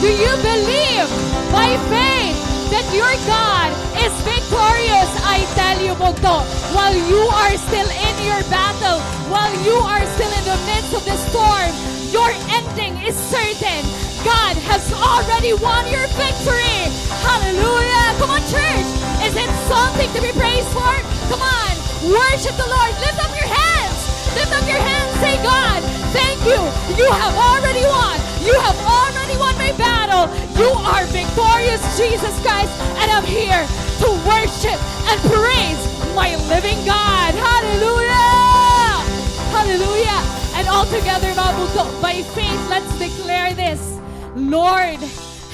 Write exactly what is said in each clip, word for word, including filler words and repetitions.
Do you believe by faith that your God is victorious? I tell you, bugto, while you are still in your battle, while you are still in the midst of the storm, your ending is certain. God has already won your victory. Hallelujah. Come on, church. Is it something to be praised for? Come on. Worship the Lord. Lift up your hands. Lift up your hands. Say, "God, thank you. You have already won. You have already won my battle. You are victorious, Jesus Christ. And I'm here to worship and praise my living God." Hallelujah. Hallelujah. And all together, mga bugto, by faith, let's declare this. "Lord,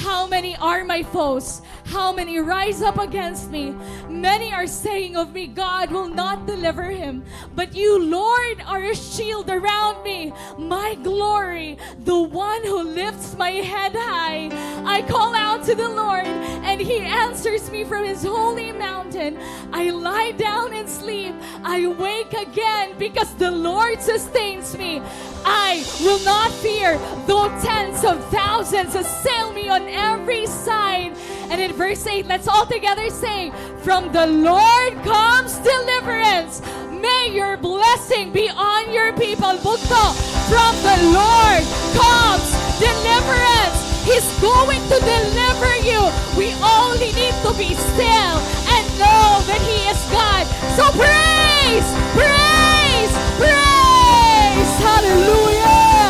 how many are my foes? How many rise up against me? Many are saying of me, 'God will not deliver him.' But you, Lord, are a shield around me, my glory, the one who lifts my head high. I call out to the Lord, and he answers me from his holy mountain. I lie down and sleep. I wake again because the Lord sustains me. I will not fear, though tens of thousands assail me on every side." And in verse eight, let's all together say, "From the Lord comes deliverance." May your blessing be on your people. Bugto, from the Lord comes deliverance. He's going to deliver you. We only need to be still and know that He is God. So praise, praise, praise. Hallelujah.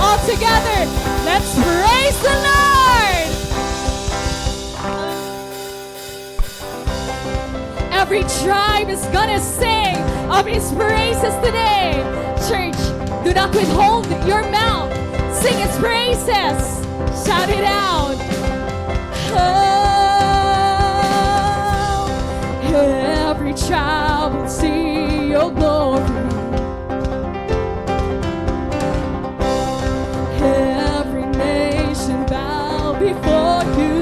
All together, let's praise the Lord. Every tribe is gonna sing of His praises today. Church, do not withhold your mouth. Sing His praises. Shout it out. Oh, every tribe will see your glory. Every nation bow before you.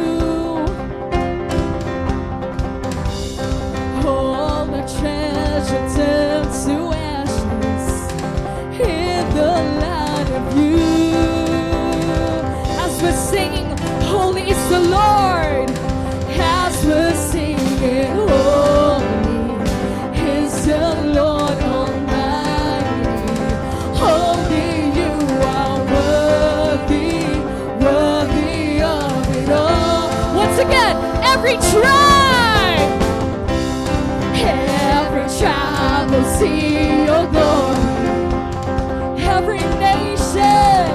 All our treasure turns to ashes in the light of you. As we're singing, "Holy is the Lord." As we're singing, "Holy is the Lord Almighty." Holy, you are worthy, worthy of it all. Once again, every tribe, every tribe will see your glory. Every nation,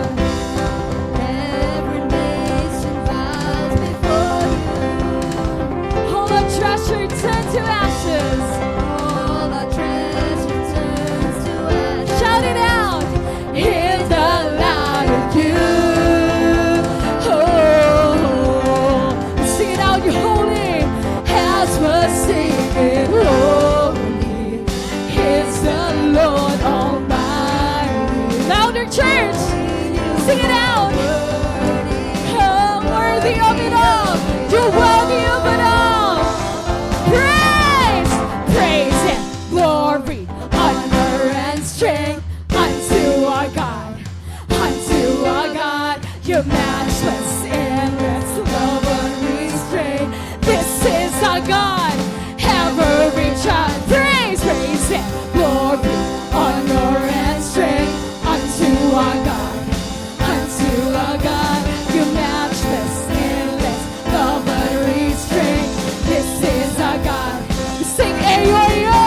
every nation bows before you. All our treasure turns to ashes. All our treasure turns to ashes. Shout it out. In the light of you. Oh, sing it out, you're holy. As we're singing, "Holy is the Lord Almighty." Louder, church. Sing it out. Oh, worthy of it all. You're worthy of it all. Praise, praise Him. Glory, honor, and strength unto our God. Unto our God, your matchless, endless love unrestrained. This is our God, ever in charge. Praise, praise Him. Glory, honor, and strength unto our God. Unto our God, your matchless, endless love unrestrained. This is our God. Sing, "Eyo, eyo.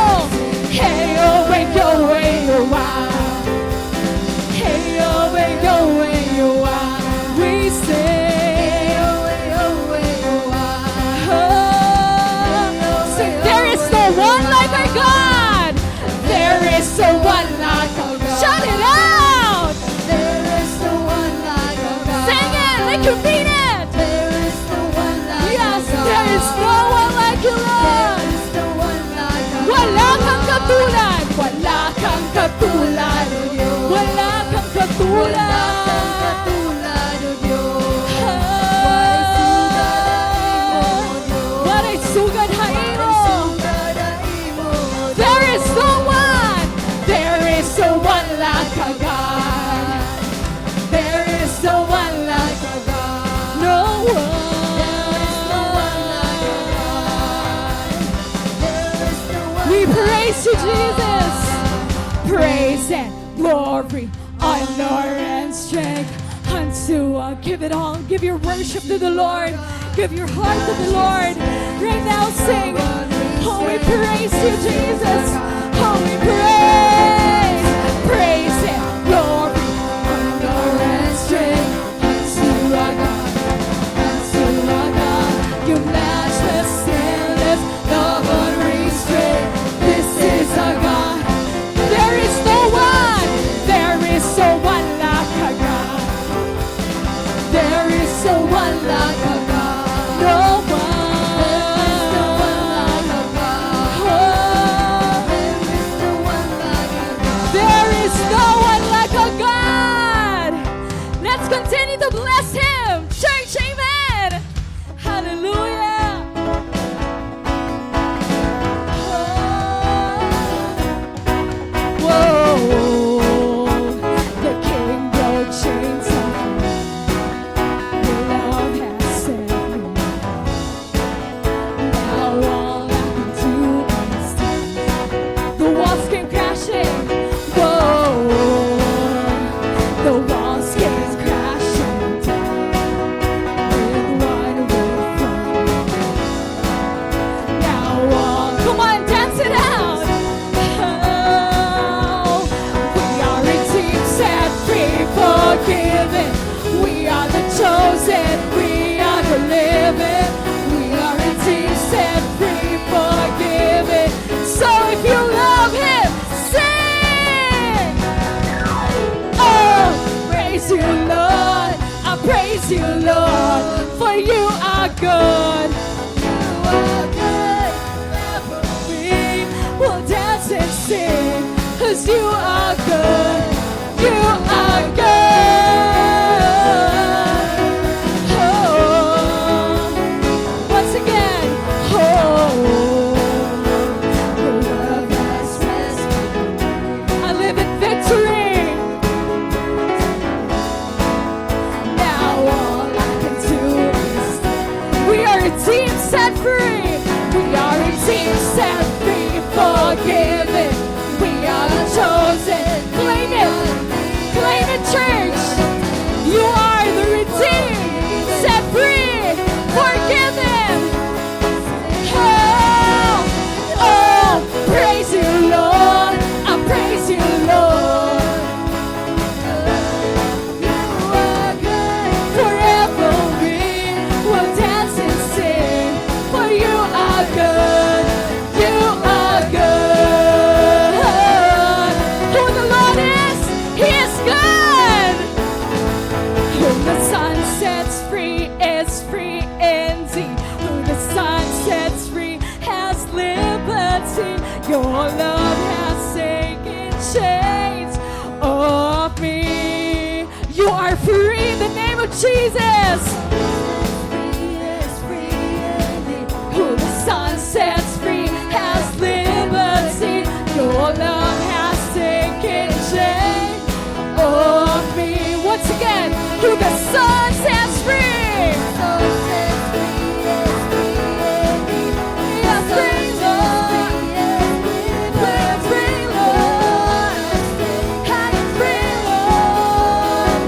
Eyo, eyo, eyo, ah. Eyo, eyo, eyo, ah." We sing. Eyo, eyo, eyo, ah. Oh. Sing, "There is no one like our God." There is no one like our God. Shout it out. There is no one like our God. Sing it like you mean it. There is no one like our God. Yes, there is no one like you, Lord. There is no one like our God. Wala kang katulad. Wala kang katulad, O Diyos. Wala kang katulad. Wala kang katulad, O Diyos. Ah. Waray sugad ha imo, Diyos. Waray sugad ha imo. Waray sugad ha imo. There is no one, there is no one like our God. There is no one like our God. No Jesus. Praise and glory, honor and strength unto our. Give it all. Give your worship to the Lord. Give your heart to the Lord. Right now, sing. Oh, we praise you, Jesus. Oh, we praise. Praise and glory, honor and strength unto our God, unto our God. You matchless, endless, no one restrained. This is our God. There is no one. There is no one like our God. There is no one like our God. No one. There is no one like our God. Oh. There is no one like our God. Let's continue to bless him. Church, amen. Hallelujah. Oh. Whoa. The King broke chains off me. Your love has set me free. Now all I can do is stand. The walls came crashing. Whoa. The walls came crashing down with one word from you. Now all, come on, dance it out. Oh, we are redeemed, set free, forgiven. We are the chosen, we are the living. We are redeemed, set free, forgiven. So if you love him, sing! Oh, praise you, Lord. I praise you, Lord, for you are good. You are good. We will dance and sing, 'cause you are good. You are good. Oh, once again. Oh, your love has rescued me. I live in victory. Now all I can do is, we are redeemed, set free. We are redeemed, set free, forgiven. We are the chosen. Claim it. Claim it, church. You are the redeemed, set free, forgiven. Oh, oh, praise you, Lord. I praise you, Lord. You are good. Forever we will dance and sing, for you are good. You are good. Who the Lord is, he is good. Whom the Son sets free is free indeed. Who the Son sets free has liberty. Your love has taken chains off me. You are free in the name of Jesus. Who the Son sets free has liberty. Your love has taken chains off me. Once again, who the Son sets free. Yes, free Lord. Free, free Lord. I'm free, Lord.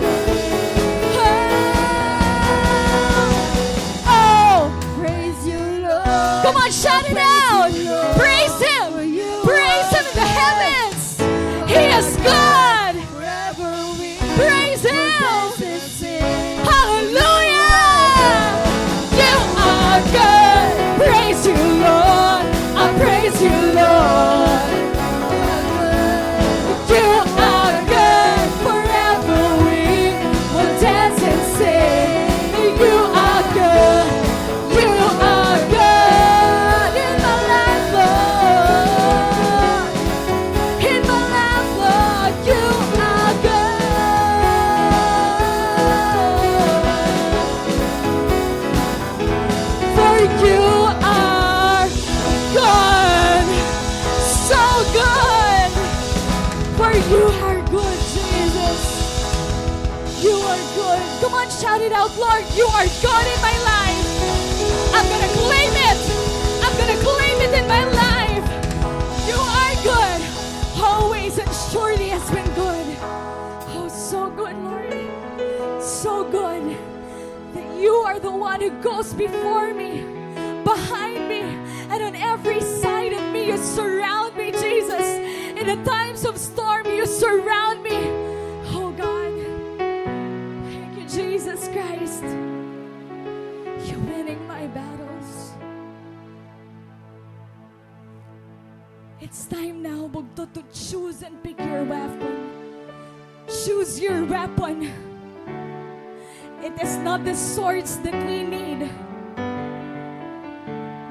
Oh, oh. Praise you, Lord. Come on, shout it out. Praise him. Praise him in the heavens. He is God. Praise him. Hallelujah. You are good. Praise you, Lord. I praise you, Lord. You are good. Forever we will dance and sing. You are good. You are good in my life, Lord. In my life, Lord, you are good. For you are good. So good. For you are good, Jesus. You are good. Come on, shout it out, Lord, you are good in my life. I'm gonna claim it. I'm gonna claim it in my life. You are good. Surely has been good. Oh, so good, Lord. So good that you are the one who goes before me, behind me, and on every side of me. You surround me, Jesus. In the times of storm, you surround me. Oh, God. Thank you, Jesus Christ. You're winning my battles. It's time now, bugto, to choose and pick your weapon. Choose your weapon. It is not the swords that we need.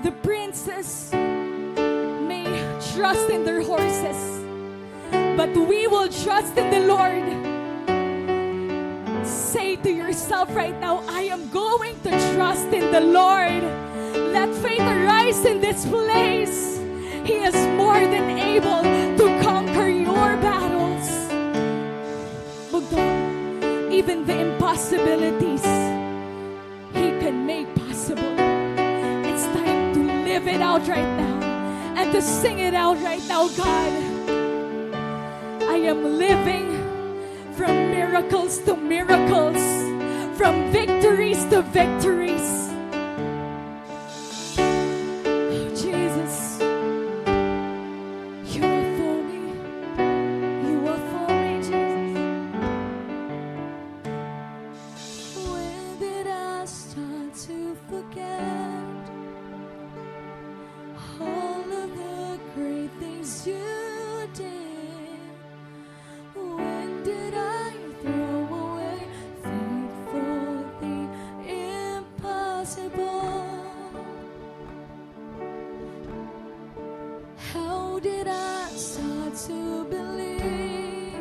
The princes may trust in their horses, but we will trust in the Lord. Say to yourself right now, "I am going to trust in the Lord." Let faith arise in this place. He is more than able to conquer your battles. Bugto, even the impossibilities, He can make possible. It's time to live it out right now and to sing it out right now, "God, I am living from miracles to miracles, from victories to victories." Oh, Jesus, you are for me. You are for me, Jesus. When did I start to forget all of the great things you did? When did I throw away faith for the impossible? How did I start to believe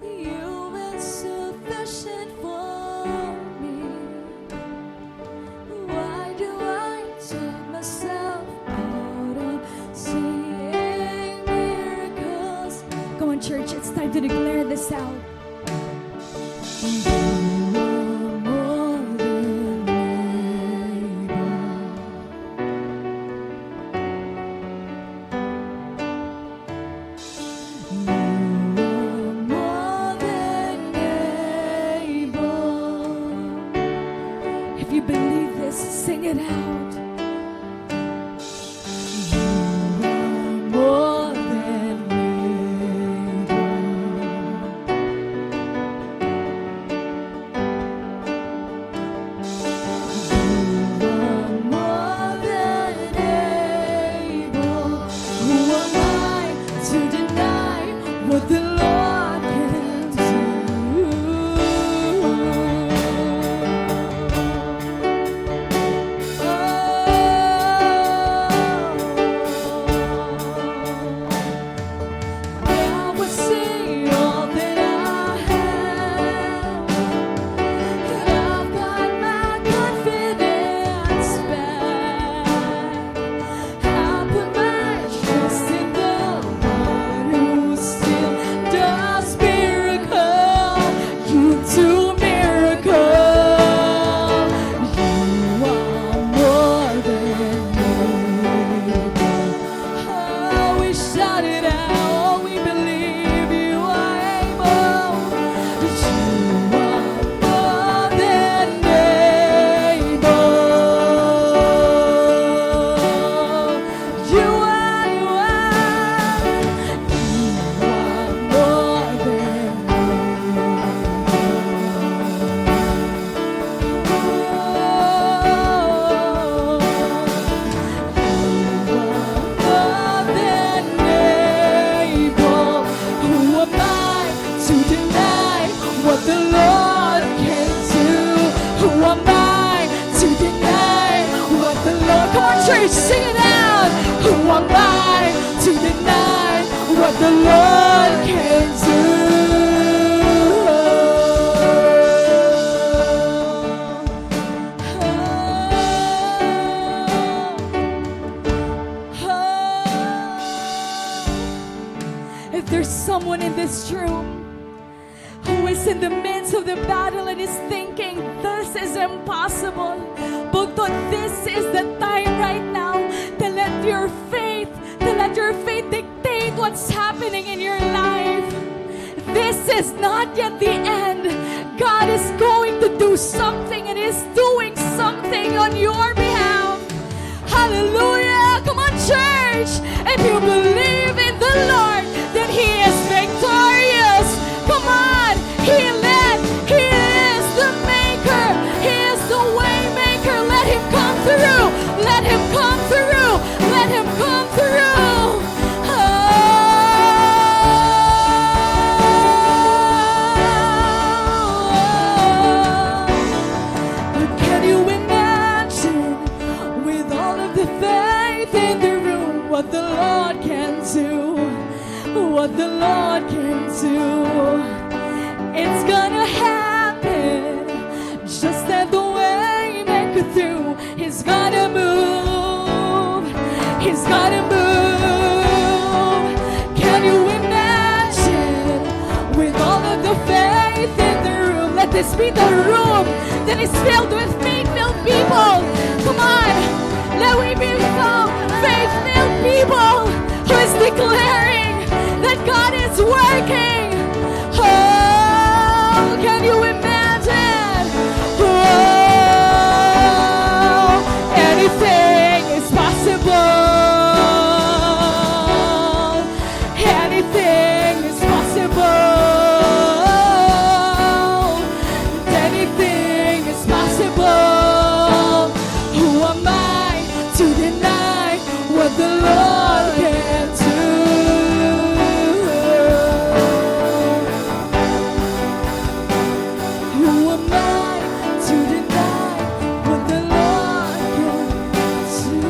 you've been sufficient for me? Why do I talk myself out of seeing miracles? Come on, church, it's time to declare this out. You are more than able. You are more than able. If you believe this, sing it out. You are more than able. You are more than able. Who am I to deny what the Lord can do? Oh, I would say all that I have, that I've got my confidence back. I put my trust in the one who still does miracle. You do miracle. You are more than able. Oh, we shout it out. We believe you are able. You are more than able. You are, you are, you are more than able. You are more than able. Who am I to deny what the Lord can do? Who am I to deny what the Lord, come on, church, sing it out. Who am I to deny what the Lord can do? If there's someone in this room who is in the midst of the battle and is thinking, "This is impossible," bugto, this is the time right now to let your faith, to let your faith dictate What's happening in your life? This is not yet the end. God is going to do something and is doing something on your behalf. Hallelujah. Come on, church. If you believe in the Lord, then He is victorious. Come on. He led. He is the maker. He is the way maker. Let Him come through. Let Him come through. Let Him come through. Oh. Can you imagine, with all of the faith in the room, what the Lord can do? What the Lord can do. It's gonna happen. Just let the way maker through. He's gonna move. He's gonna move. Can you imagine? With all of the faith in the room. Let this be the room that is filled with faith-filled people. Come on. Let we become faith-filled people who is declaring that God is working. Oh, can you imagine? Oh, anything is possible. Anything is possible. Anything is possible. Who am I to deny what the Lord can do? Who am I to deny what the Lord can do?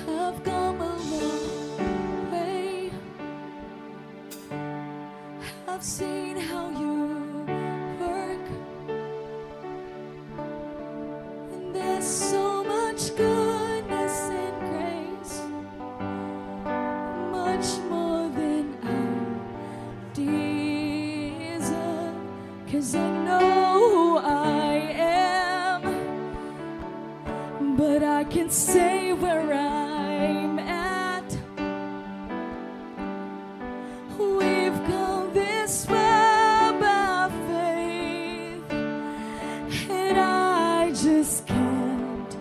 I've come a long way. I've seen how you work. And there's so much goodness and grace, much more than I deserve. 'Cause I know who I am, but I can stay where I'm at. We've come this far by faith, and I just can't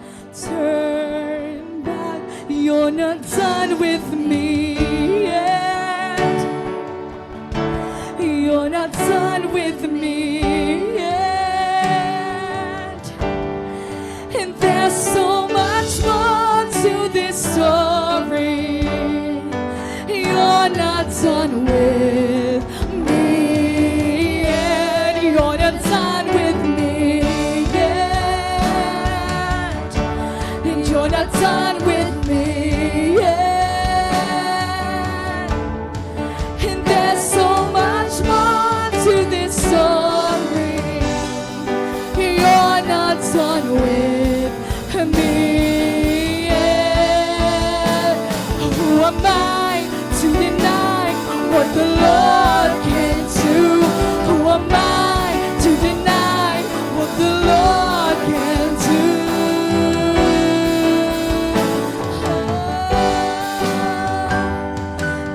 turn back. You're not done with me yet. You're not done with me yet. And there's so much more to this story. You're not done with me yet. You're not done with me yet. And you're not done with me yet. And there's so much more to this story. You're not done with me yet. Who am I to deny what the Lord can do? Who am I to deny what the Lord can do?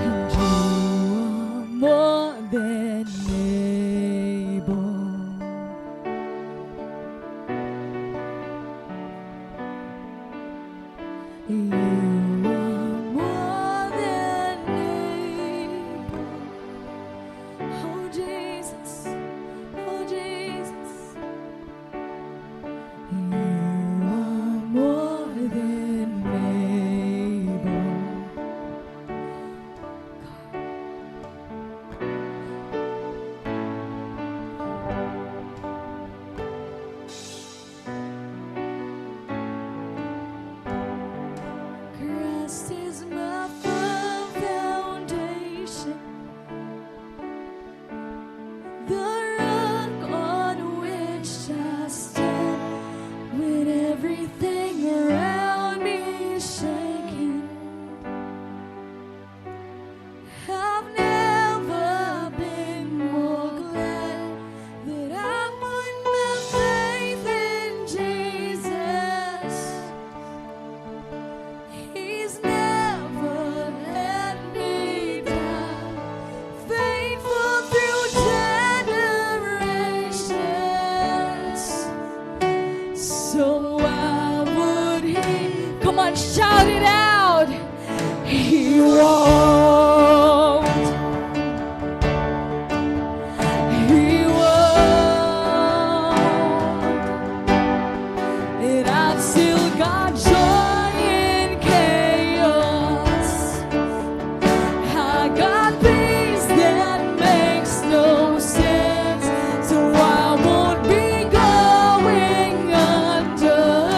And you are more than able. You are more than able. Oh, Jesus. Oh, Jesus. You are more than able. Come on, shout it out. He won't. He won't. And I've still got joy in chaos. I got peace that makes no sense, so I won't be going under.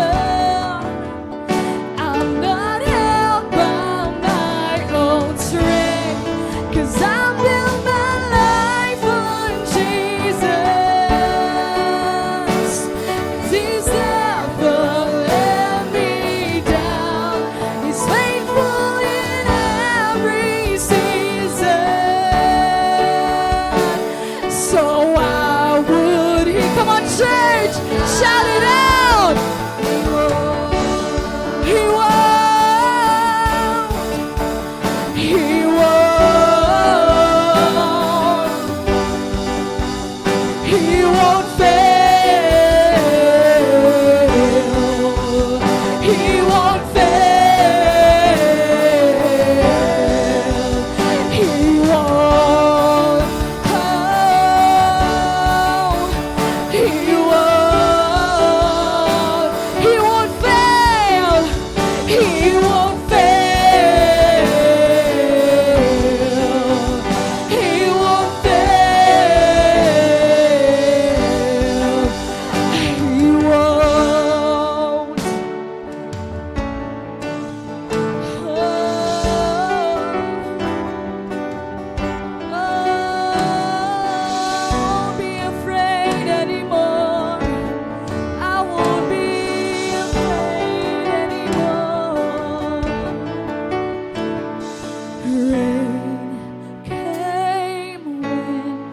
I'm not held by my own strength, 'cause I build my life on Jesus. He's never let me down. He's faithful in every season. So why would he? Come on, church, shout it out. He won't. He won't. He won't fail. He won't fail. He won't. Oh, he won't. He won't fail. He won't fail. He won't fail. He won't. Oh, oh, I won't be afraid anymore. I won't be afraid anymore. Rain came, wind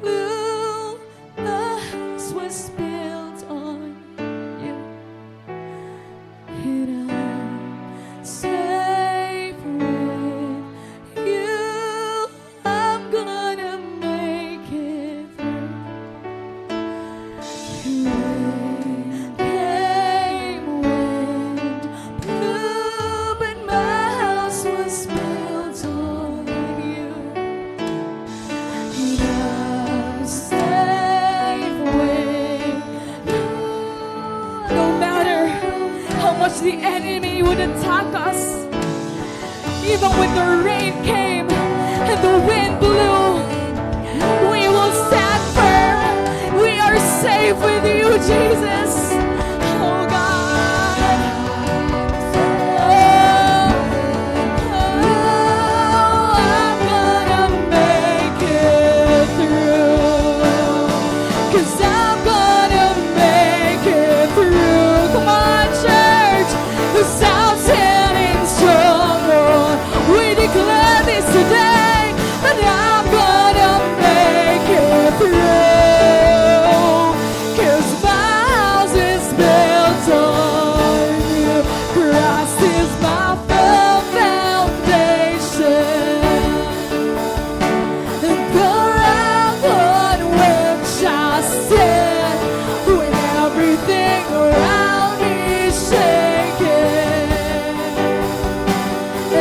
blew, the house was built on you. And I'm safe with you. I'm gonna make it through. Rain came, wind blew, but my house was built on you. And I'm safe with you. No matter how much the enemy would attack us, even when the rain came and the wind blew, we will stand firm. We are safe with you, Jesus. Oh God. Oh, I'm gonna make it through. 'Cause I'm gonna make it through. Come on, church. 'Cause I'm standing strong, Lord. We declare this today, that I'm gonna make it through. 'Cause my house is built on you. Christ is my firm foundation. And the rock on which I stand when everything around me is shaking.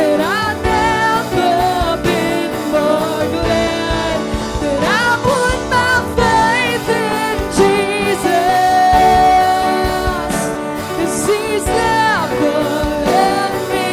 And I've never been more glad that I put my faith in Jesus. 'Cause he's never let me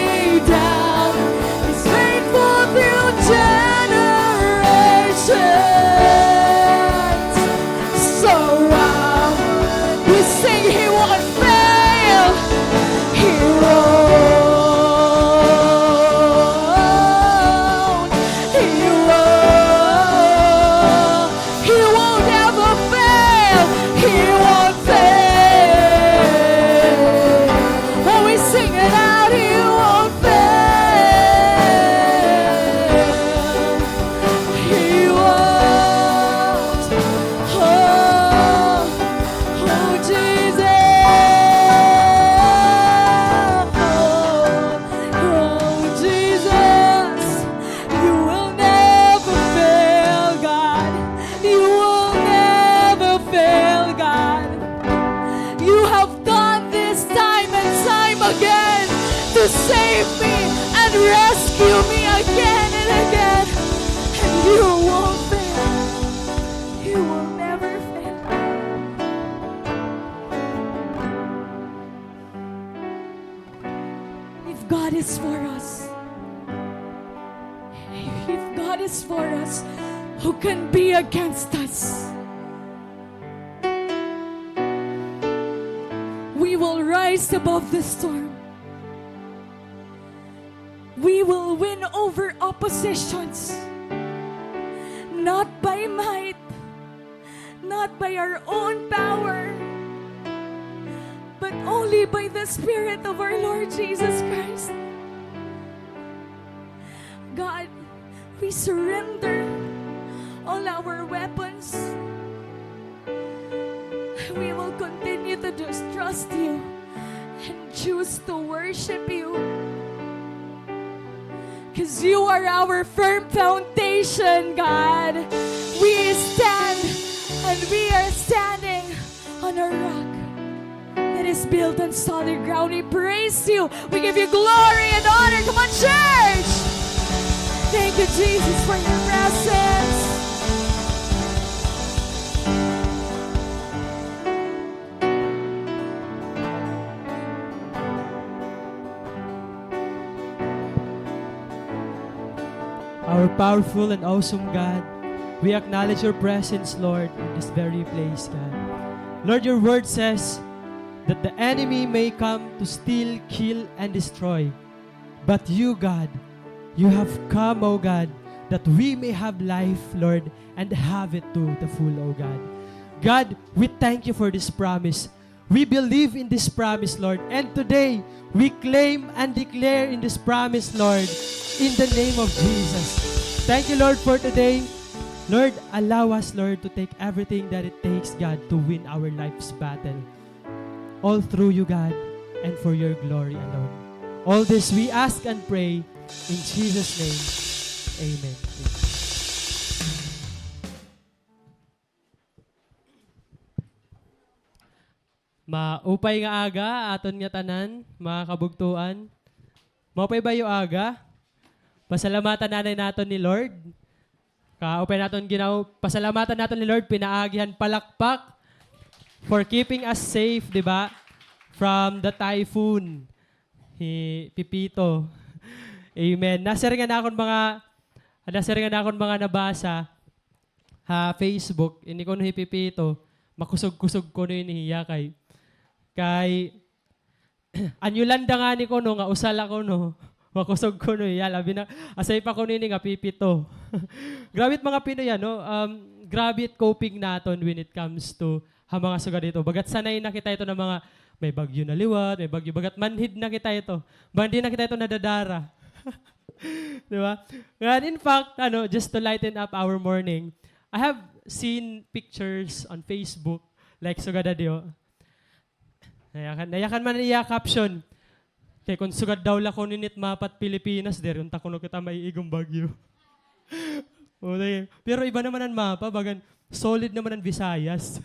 to save me and rescue me again and again. And you won't fail. You will never fail. If God is for us, if God is for us, who can be against us? We will rise above the storm. We will win over oppositions, not by might, not by our own power, but only by the Spirit of our Lord Jesus Christ. God, we surrender all our weapons. We will continue to just trust you and choose to worship you. 'Cause you are our firm foundation, God. We stand and we are standing on a rock that is built on solid ground. We praise you. We give you glory and honor. Come on, church. Thank you, Jesus, for your presence. Our powerful and awesome God, we acknowledge your presence, Lord, in this very place, God. Lord, your word says that the enemy may come to steal, kill, and destroy. But you, God, you have come, O God, that we may have life, Lord, and have it to the full, O God. God, we thank you for this promise. We believe in this promise, Lord. And today, we claim and declare in this promise, Lord, in the name of Jesus. Thank you, Lord, for today. Lord, allow us, Lord, to take everything that it takes, God, to win our life's battle. All through you, God, and for your glory alone. All this we ask and pray in Jesus' name. Amen. Maupay nga aga aton ngatanan, mga kabugtoan. Maupay ba iyo aga? Pasalamatan anay naton ni Lord. Kaupay naton ginaw-, pasalamatan naton ni Lord, pinaagi han palakpak for keeping us safe, di ba? From the typhoon. Hi Pipito. Amen. Nasiring an akon mga, nasiring an akon mga nabasa ha Facebook, ini kuno hi Pipito, makusog-kusog kuno ini hiya kay, kay an Yolanda ngani kuno nga usa la kuno, makusog kuno hiya, labi na, asay pa kuno ini nga Pipito. Grabe it mga Pinoy, ano, um, grabe it coping naton when it comes to ha mga sugad hito. Bagat sanay na kita hito na mga may bagyo na liwat, may bagyo, bagat manhid na kita hito. Manhid na kita hito nadadara. Di ba? Ngan, in fact, ano, just to lighten up our morning, I have seen pictures on Facebook, like, sugad adi, o. Nayakan, nayakan man iya caption. Kay kon sugad daw la kuno ini it mapa hit Pilipinas, diri unta kuno kita maiigo hin bagyo. O, sige. Pero iba naman an mapa, bagan solid naman an Visayas.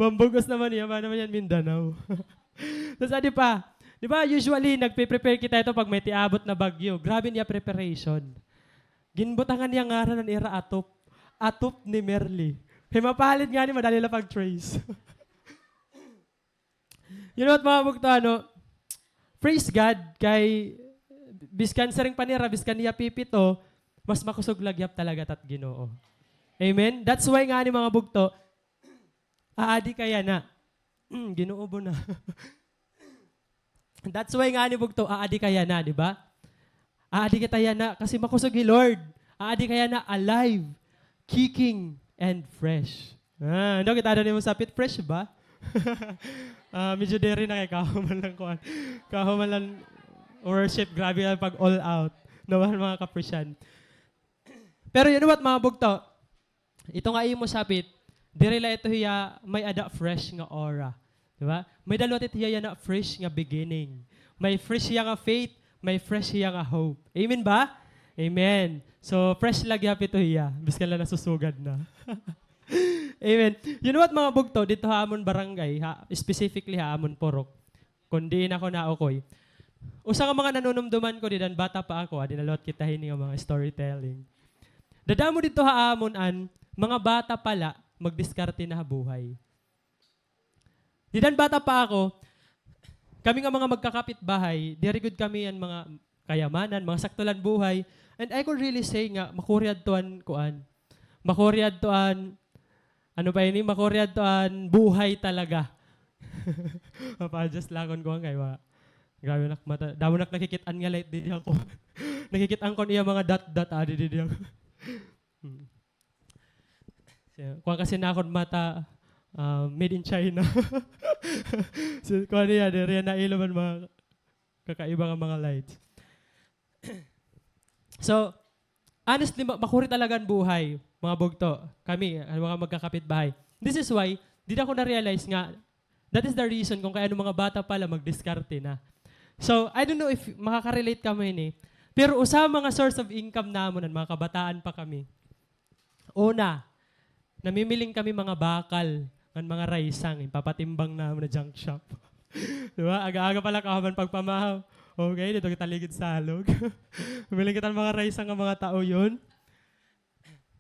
Mambug-os naman iya, ma naman iya an Mindanao. Tas adi pa, di ba, usually, nagpe-prepare kita hito pag may tiabot na bagyo. Grabe niya preparation. Ginbutangan niya ngaran an ira atop. Atop ni Merly. Kay mapalid ngani, madali la pag-trace. You know what, mga bugto, ano? Praise God, kay biskan siring pa nira, biskan hiya Pipito, mas makusog la gihap talaga it at Ginoo. Amen? That's why ngani, mga bugto, aadi ka yana. Mm, Ginoo bo na. That's why ngani, bugto, aadi ka yana, di ba? Aadi kita yana kasi makusog hi Lord. Aadi ka yana alive, kicking, and fresh. Ah, ano, kita na nimo sapit, fresh ba? Ah, medyo diri na kay kahuman lang kuan. Kahuman lang worship, grabe lang pag all out. Naman, mga kapresyan. Pero you know what, mga bugto? Ito nga imo sapit, diri la ito hiya may-ada fresh nga aura. Di ba? May-ada liwat it hiya yana fresh nga beginning. May fresh hiya nga faith, may fresh hiya nga hope. Amen ba? Amen. So, fresh la gihap ito hiya. Biskan la nasusugad na. Amen. You know what, mga bugto, didto ha amon barangay, ha, specifically ha amon purok, kon diin ako naukoy. Usa nga mga nanunumduman ko dida han bata pa ako, adi na liwat kita hini nga mga storytelling. Dadamo didto ha amon an mga bata pa la magdiskarte na ha buhay. Dida han bata pa ako, kami nga mga magkakapitbahay, diri gud kami an mga kayamanan, mga sakto la han buhay. And I could really say nga makuri adto an kuan. Makuri adto an, ano ba ini? Makuri adto an buhay talaga. Mapa-adjust la akon kuan kay wa. Grabe nak mata. Damo nak nakikit-an nga light didi ako. Nakikit-an ko an iya mga dot-dot, ah, didi ako. Hmm. Siya, kuan kasi na akon mata, ah, made in China. So, kuan niya, diri niya nailom an mga kakaiba nga mga lights. So, honestly, ma-, makuri talaga an buhay, mga bugto. Kami, an mga magkakapitbahay. This is why, dida ko na-realize nga, that is the reason kung kay ano mga bata pa la magdiskarte na. So, I don't know if makaka-relate kamo hini, pero usa mga source of income namon an mga kabataan pa kami. Una, namimiling kami mga bakal ngan mga raysang, ipapatimbang namon ha junk shop. Di ba? Aga-aga pa la kahuman pagpamahaw. Okay, didto kita ligid salog. Mimiling kita mga raysang nga mga tauyon.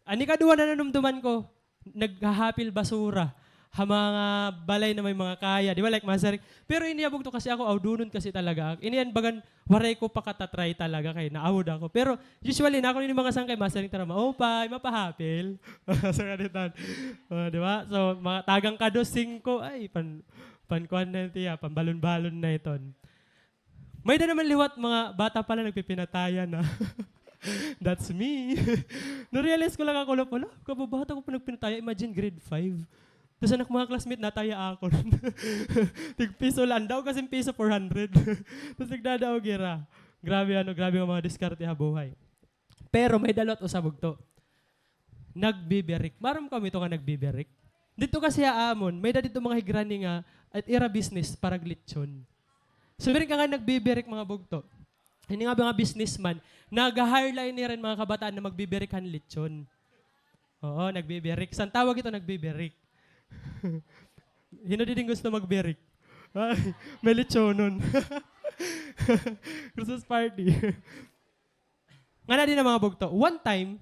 An ikaduha na nanumduman ko, naghahapil basura ha mga balay na may mga kaya. Di ba, like, Master Rick? Pero ini nga bugto kasi ako, awdunon kasi talaga. Ini an bagan, waray ko pa kata-try talaga kay naawod ako. Pero usually, nakon ini mga sangkay, Master Rick, tara, maupay, mapahapil. Sa kaditan. O, di ba? So, mga tagang kados, singko, ay, pan, pankuan na ito, ya, panbalon-balon na iton. May-ada naman liwat mga bata pa la nagpipinataya na. That's me. Na-realize ko la kakulop, hala, kababata ko pa nagpinataya, imagine grade five. Tas an ak mga classmate nataya akon. Tig-piso la, an daw kasi piso, four hundred. Tas nagdadaog hira. Grabe, ano, grabe nga mga diskarte ha buhay. Pero may-ada liwat usa bugto. Nagbibirik. Maaram kamo ito nga nagbibirik? Didto kasi ha amon, may-ada didto mga higrani nga, it ira business paraglechon. So, birik nga nagbibirik, mga bugto. Ini nga mga businessman, nag-hire la ini rin mga kabataan na magbibirik han lechon. Oo, nagbibirik. San tawag ito, nagbibirik? Hin-o didi an gusto magbirik? Ay, may lechonon. Christmas party. Ngan adi na, mga bugto. One time,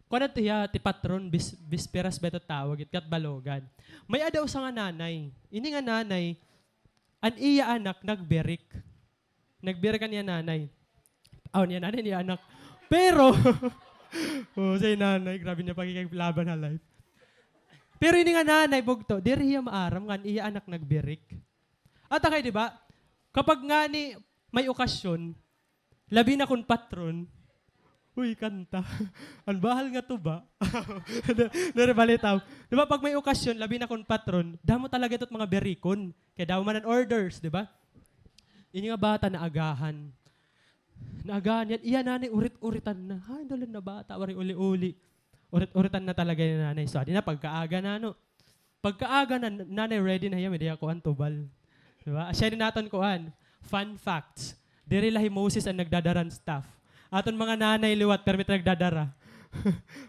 kuan adto hiya, ti patron, bis-, bisperas ba ito tawag, it Catbalogan. May-ada usa nga nanay. Ini nga nanay, an iya anak nagbirik. Nagbirik an iya nanay. Aw, an iya nanay, an iya anak. Pero, o, say nanay, grabe niya pakikipaglaban ha life. Pero ini nga nanay, bugto, diri hiya maaram nga an iya anak nagbirik. Ata kay, di ba? Kapag ngani may okasyon, labi na kon patron, uy, kanta. An bahal nga tuba. Diri, balitaw. Di ba, pag may okasyon, labi na kon patron, damo talaga ito mga birikon. Kay damo man an orders, di ba? Ini nga bata naagahan. Naagahan hiya. Iya nanay, urit-uritan na. Ay, dalan na bata, waray uli-uli. Urit-uritan na talaga iya nanay. So, adi na, pagkaaga na, no? Pagkaaga na, nanay ready na hiya, may-ada hiya kuan, tubal. Di ba? Asya ini an aton kuan, fun facts. Diri la hi Moses an nagdadara han staff. Aton mga nanay liwat, permi ta nagdadara.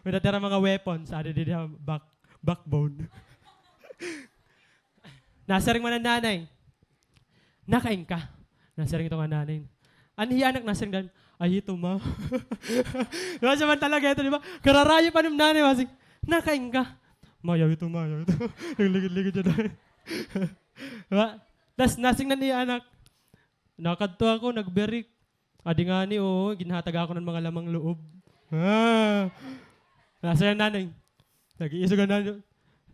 May-ada hira mga weapons, adi didi ha back-, backbone. Nasiring man an nanay, "Nakain ka?" Nasiring ito nga nanay. An iya anak nasiring daw, "Ay, ito, ma." Di ba, siya man talaga ito, di ba? Kararayo pa nim nanay, masing, "Nakain ka?" "Ma, yaw ito, ma, yaw ito." Nagligid-ligid siya daw. Di ba? Tas nasiring an iya anak, "Nakadto ako, nagbirik. Adi ngani, oo, ginhatag ako hin mga lamang loob." Ah. Nasiring an nanay. Nag-iisog an nanay.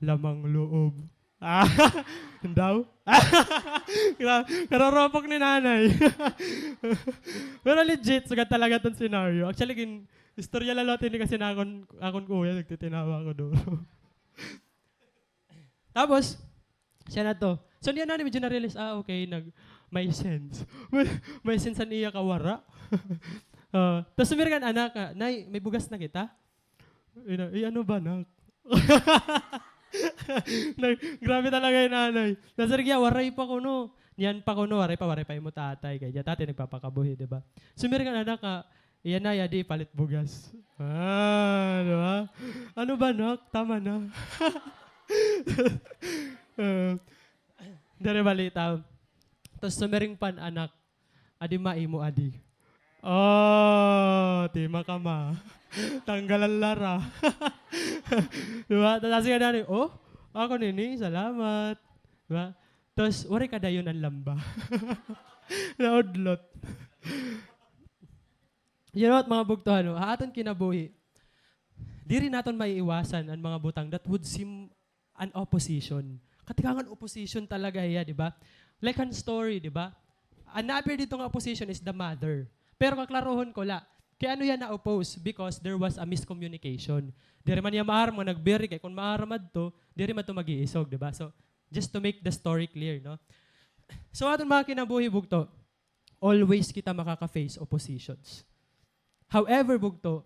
"Lamang loob." Ah, daw? Gra-, naroropok ni nanay. Pero legit, sugad talaga iton scenario. Actually, gin-, istorya la liwat ini kasi nakon, akon kuya, nagtitinawa ako doon. Tapos, siya na to. So, niyan na ni medyo na-realize, ah, okay, nag-, may sense. May, may sense an iya kawara. Ah, tas sumiring an anak, ah, "Nay, may bugas na kita?" Ina, "Eh, ano ba, nak?" Nag-, grabe talaga hi nanay. Nasiring hiya, "Waray pa kuno." Niyan pa kuno, "Waray pa, waray pa imo tatay." Kay iya tatay nagpapakabuhi, di ba? Sumiring an anak, ah, "Iya, nay, adi, palit bugas." Ah, di ba? "Ano ba, nak? Tama na." Ah, diri, balitaw. Tas sumiring pa an anak, Adi ma imo adi. Oh, tima ka ma. Tanggalan lara. Di ba? Tas asya nga nanay, "Oh, ako nini, salamat." Di ba? Tas, waray kadayon an lamba. Naudlot. You know what, mga bugto, ano, ha aton kinabuhi, diri naton maiiwasan an mga butang that would seem an opposition. Katikangan opposition talaga hiya, di ba? Like an story, di ba? An na-appear dito nga opposition is the mother. Pero kaklarohon ko la, kay ano hiya na-oppose? Because there was a miscommunication. Diri man hiya maaram nga nagbirik, kay kon maaram adto, diri man to mag-iisog, di ba? So, just to make the story clear, no? So, aton mga kinabuhi, bugto, always kita makaka-face oppositions. However, bugto,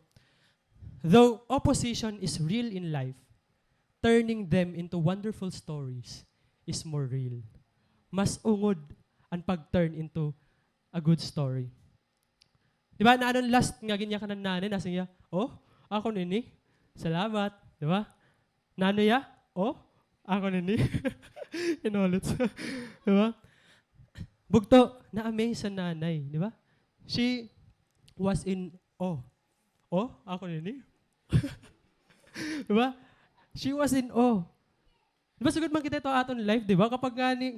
though opposition is real in life, turning them into wonderful stories is more real. Mas ungod an pag-turn into a good story. Di ba, naanon last nga ginyakan han nanay, nasiring hiya, "Oh, ako nini. Salamat." Di ba? Nano hiya? Oh, ako nini. Inulit. Di ba? Bugto, na-amaze an nanay, di ba? She was in awe. Oh, ako nini. Di ba? She was in awe. Di ba, sugad man kita ito aton life, di ba? Kapag ngani,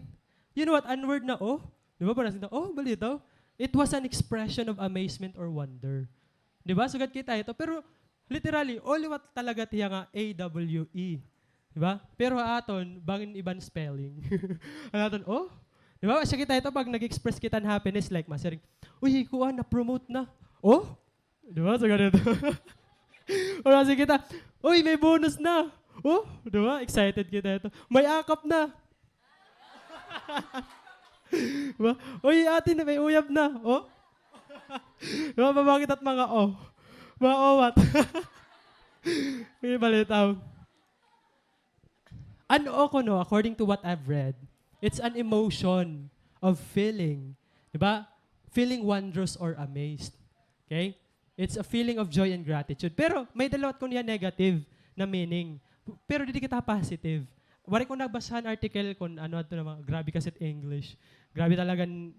you know what, an word na awe, di ba, parang sinta, "Oh, balitaw." It was an expression of amazement or wonder. Di ba? Sugad kita ito. Pero, literally, awe liwat talaga tiya nga A W E. Di ba? Pero ha aton, bangin iban spelling. An aton, oh? Di ba? Asya kita ito pag nag-express kita hin happiness, like, masiring, "Uy, kuan, na-promote na." Oh? Di ba? So, ganito. Wala, sige kita, "Uy, may bonus na." Oh? Di ba? Excited kita ito. "May akap na." Di ba? "Uy, ate, na may uyab na." Oh? Di ba? Mabangkit at mga oh. Mga owat. May balitaw. An awe kuno, according to what I've read, it's an emotion of feeling. Di ba? Feeling wondrous or amazed. Okay? It's a feeling of joy and gratitude. Pero may-ada liwat kuno hiya negative na meaning. Pero didi kita positive. Waray ko nabasa an article kon ano adto na mga, grabe kasi it English. Grabe talaga an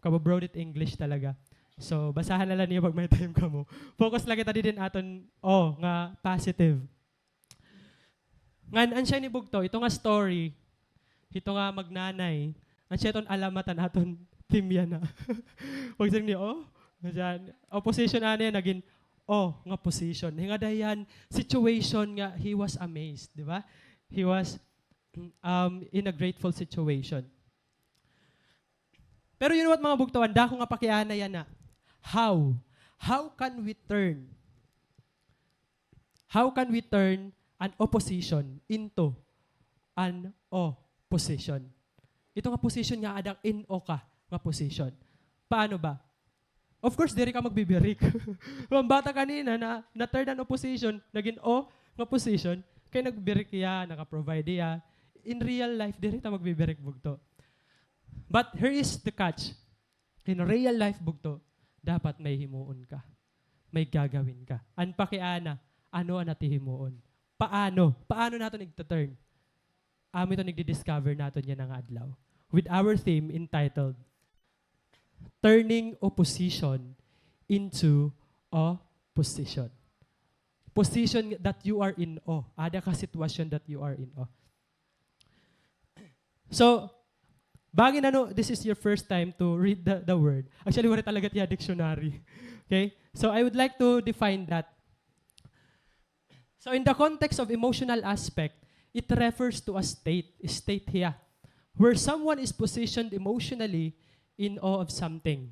kabubroad it English talaga. So, basaha na la niyo pag may time kamo. Focus la kita didi han aton, oh, nga positive. Ngan, an siya ni bugto, ito nga story, hito nga magnanay, an siya iton alamat han aton theme yana. Pagsiring niyo, oh, opposition, ano yana, nagin, oh, nga position. Hingada hiya han situation nga he was amazed, di ba? He was, um, in a grateful situation. Pero you know what, mga bugto, an dako nga pakiana yana. How? How can we turn How can we turn an opposition into an awe position? Ito nga position nga aada ka in awe ka nga position. Paano ba? Of course, diri ka magbibirik. An bata kanina na, na-turn an opposition, nagin awe nga position, kay nagbirik hiya, naka-provide hiya. In real life, diri ta magbibirik, bugto. But here is the catch. In real life, bugto, dapat may himuon ka. May gagawin ka. An pakiana, ano an aton himuon? Paano? Paano naton igta-turn? Amo iton igdi-discover naton yana nga adlaw. With our theme entitled, Turning Opposition into a Position. Position that you are in awe. Aada ka sitwasyon that you are in awe. So, bangin ano, this is your first time to read the, the word. Actually, waray talaga tiya dictionary. Okay? So, I would like to define that. So, in the context of emotional aspect, it refers to a state, state hiya, where someone is positioned emotionally in awe of something.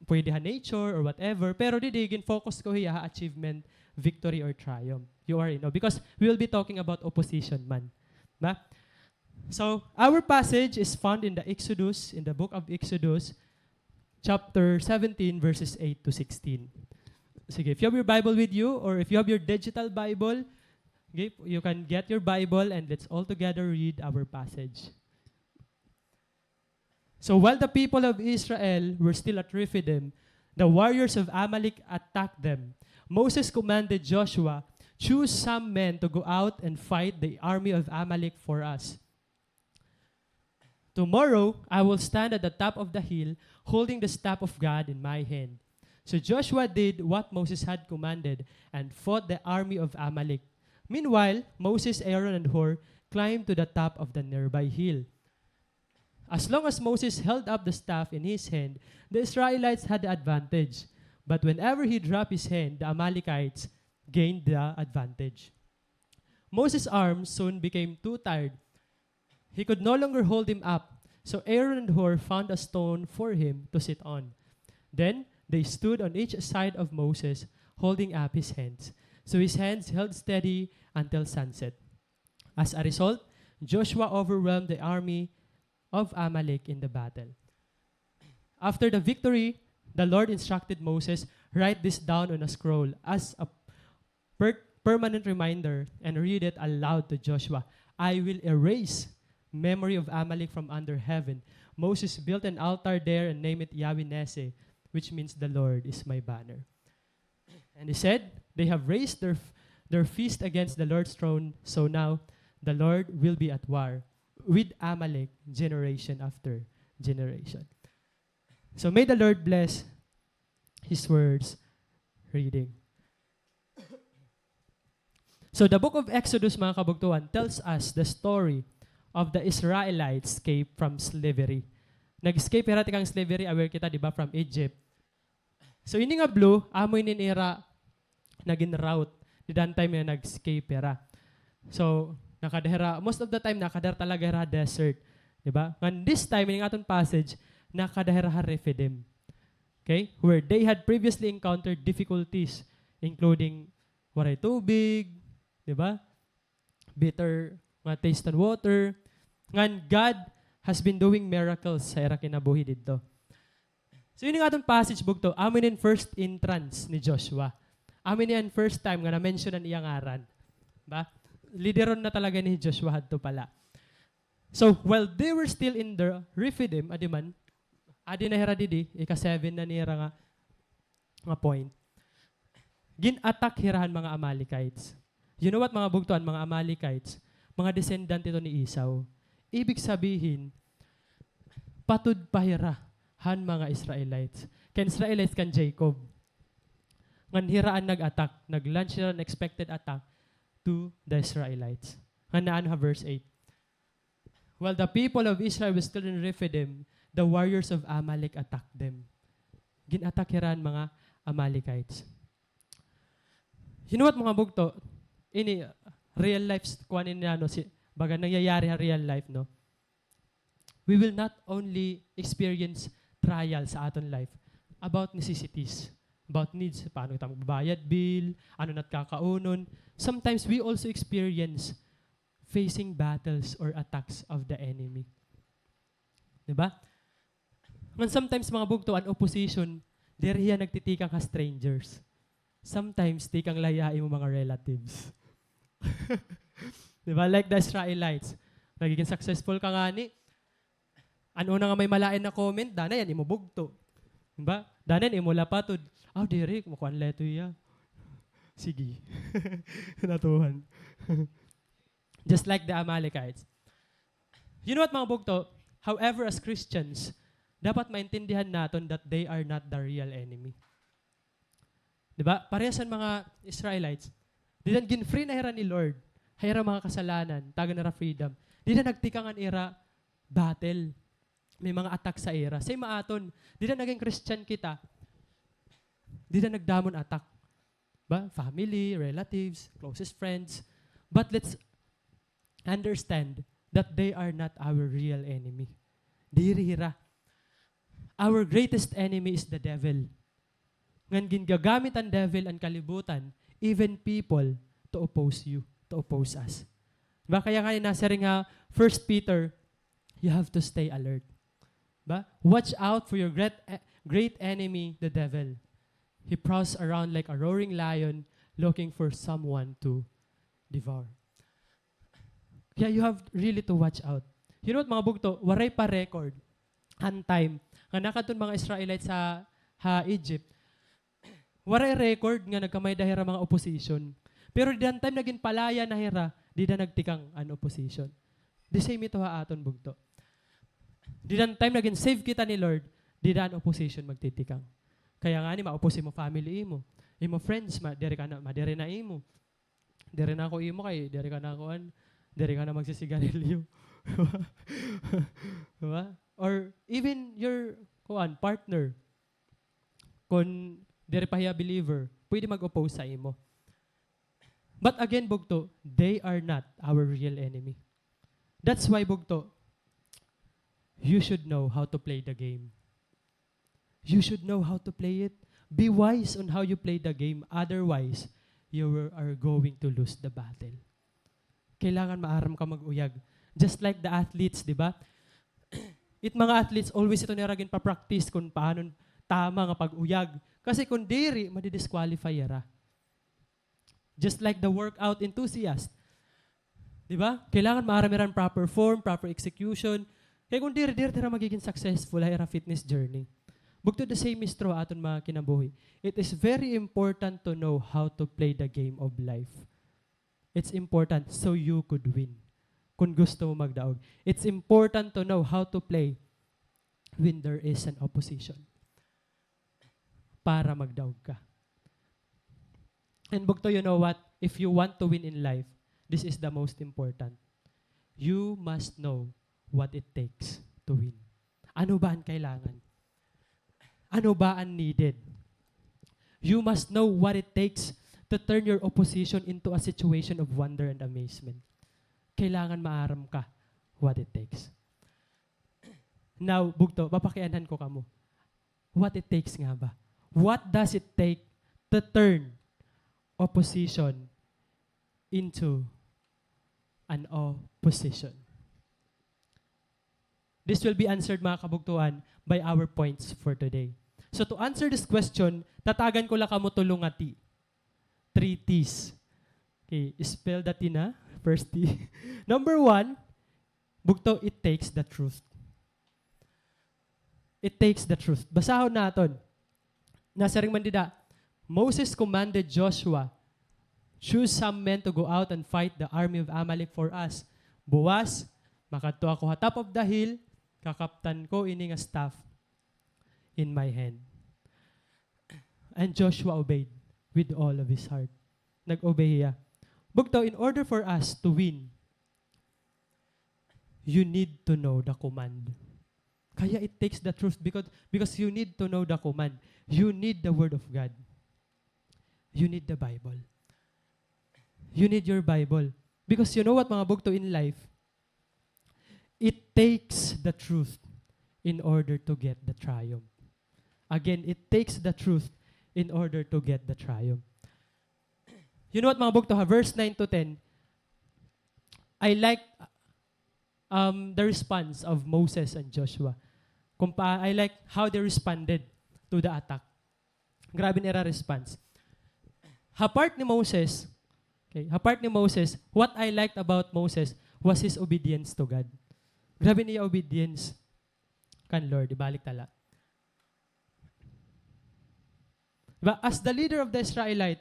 Pwede ha nature or whatever, pero didi, gin-focus ko hiya ha achievement, victory, or triumph. You are in awe. Because we will be talking about opposition man. Ba? So, our passage is found in the Exodus, in the book of Exodus, chapter seventeen, verses eight to sixteen. Sige, if you have your Bible with you, or if you have your digital Bible, okay, you can get your Bible and let's all together read our passage. So while the people of Israel were still at Rephidim, the warriors of Amalek attacked them. Moses commanded Joshua, "Choose some men to go out and fight the army of Amalek for us." "Tomorrow I will stand at the top of the hill, holding the staff of God in my hand." So Joshua did what Moses had commanded and fought the army of Amalek. Meanwhile, Moses, Aaron, and Hur climbed to the top of the nearby hill. As long as Moses held up the staff in his hand, the Israelites had the advantage. But whenever he dropped his hand, the Amalekites gained the advantage. Moses' arms soon became too tired. He could no longer hold him up, so Aaron and Hur found a stone for him to sit on. Then they stood on each side of Moses, holding up his hands. So his hands held steady until sunset. As a result, Joshua overwhelmed the army of Amalek in the battle. After the victory, the Lord instructed Moses, "Write this down on a scroll as a per-, permanent reminder and read it aloud to Joshua. I will erase memory of Amalek from under heaven." Moses built an altar there and named it Yahweh Nissi, which means "The Lord is my banner." And he said, "They have raised their f-, their fist against the Lord's throne, so now the Lord will be at war with Amalek generation after generation." So may the Lord bless His words reading. So the book of Exodus, mga kabugtuan, tells us the story of the Israelites' escape from slavery. Nag-escape hira tikang slavery, aware kita, di ba, from Egypt. So ini nga blue, amo ini an ira nagin route dida han time nga nag-escape hira. So nakada hira, most of the time, nakada talaga hira ha desert, di ba? Ngan this time, ini nga aton passage, nakada hira ha Rephidim. Okay? Where they had previously encountered difficulties, including waray tubig, di ba? Bitter nga taste han water. Ngan God has been doing miracles ha ira kinabuhi didto. So ini nga aton passage, bugto, amo ini an first entrance ni Joshua. Amo ini an first time nga na-mention an iya ngaran. Ba? Lideron na talaga ni Joshua hadto pala. So while they were still in the Rephidim, adi man, adi na hira didi, ika-seven na nira nga, nga point. Gin-attack hira han mga Amalekites. You know what, mga bugto, an mga Amalekites? Mga descendant ito ni Esau. Ibig sabihin, patud pa hira han mga Israelites. Kan Israelites kan Jacob. Ngan hira an nag-attack, nag-launch hira an expected attack to the Israelites. Ngan naano ha verse eight. While the people of Israel was still in Rephidim, the warriors of Amalek attacked them. Gin-attack hira han mga Amalekites. You know what, mga bugto? Ini, real life, kuan ini, ano, si, baga nangyayari ha real life, no? We will not only experience trials sa aton life about necessities, about needs, paano kita magbabayad bill, ano nat kakaunon. Sometimes we also experience facing battles or attacks of the enemy. Di ba? Ngan sometimes, mga bugto, an opposition, diri hiya nagtitikang ha strangers. Sometimes, tikang la hiya ha imo mga relatives. Di ba? Like the Israelites. Nagigin successful ka ngani, an una nga may malain na comment, danay an imo bugto. Di ba? Danay an imo lapatod. Aw, diri, makuan la ito hiya. Sige. Natuhan. Just like the Amalekites. You know what, mga bugto? However, as Christians, dapat maintindihan naton that they are not the real enemy. Di ba? Parehas han mga Israelites. Dida gin-free na hira ni Lord ha ira mga kasalanan, tagan hira freedom. Dida nagtikang an ira battle. May mga attack sa ira. Same ha aton. Dida nagin Christian kita, dida nagdamo an attack. Ba? Family, relatives, closest friends. But let's understand that they are not our real enemy. Diri hira. Our greatest enemy is the devil. Ngan gingagamit han devil an kalibutan, even people, to oppose you, to oppose us. Ba, kaya nga nasiring ha First Peter, you have to stay alert. Ba? Watch out for your great, great enemy, the devil. He prowls around like a roaring lion looking for someone to devour. Kaya you have really to watch out. You know what, mga bugto? Waray pa record han time nga nakadto an mga Israelites ha, ha Egypt. Waray record nga nagkamay-ada hira mga opposition. Pero dida han time nga ginpalaya na hira, dida nagtikang an opposition. The same ito ha aton, bugto. Dida an time nga gin-save kita ni Lord, dida an opposition magtitikang. Kaya ngani, ma-oppose imo family imo. Imo friends, ma-, diri ka na, madiri na imo. Diri na ako imo kay, diri ka na kuan, diri ka na magsisigarilyo. Diba? Or even your, kuan, partner. Kon diri pa hiya believer, pwede mag-oppose sa imo. But again, bugto, they are not our real enemy. That's why, bugto, you should know how to play the game. You should know how to play it. Be wise on how you play the game. Otherwise, you will, are going to lose the battle. Kailangan maaram ka mag-uyag. Just like the athletes, di ba? It mga athletes, always ito nira ginpa-practice kung paano tama nga pag-uyag. Kasi kung diri, madi-disqualify ira. Just like the workout enthusiast. Di ba? Kailangan maaram ira hin proper form, proper execution. Kay kung diri, diri ira magiging successful ha ira fitness journey. Bugto, the same is true aton mga kinabuhi. It is very important to know how to play the game of life. It's important so you could win. Kung gusto mo magdaog, it's important to know how to play when there is an opposition. Para magdaog ka. And bugto, you know what? If you want to win in life, this is the most important. You must know what it takes to win. Ano ba an kailangan? Ano ba an needed? You must know what it takes to turn your opposition into a situation of wonder and amazement. Kailangan maaram ka what it takes. Now, bugto, papakianhan ko kamo. What it takes nga ba? What does it take to turn opposition into an opposition? This will be answered, mga kabugtoan, by our points for today. So to answer this question, tatagan ko la kamo tulo nga T. Three T's. Okay, spell the T na. First T. Number one, bugto, it takes the truth. It takes the truth. Basahon naton. Nasiring man dida, Moses commanded Joshua, "Choose some men to go out and fight the army of Amalek for us. Buwas, makadto ako ha top of the hill, kakaptan ko ini nga staff in my hand." And Joshua obeyed with all of his heart. Nag-obey hiya. Bugto, in order for us to win, you need to know the command. Kaya it takes the truth because, because you need to know the command. You need the word of God. You need the Bible. You need your Bible. Because you know what, mga bugto, in life, it takes the truth in order to get the triumph. Again, it takes the truth in order to get the triumph. You know what, mga bugto, ha? Verse nine to ten, I like, um, the response of Moses and Joshua. Kung pa, I like how they responded to the attack. Grabe an ira response. Ha part ni Moses, okay, ha part ni Moses, what I liked about Moses was his obedience to God. Grabe an iya obedience kan Lord. Ibalik ta la. Diba? As the leader of the Israelite,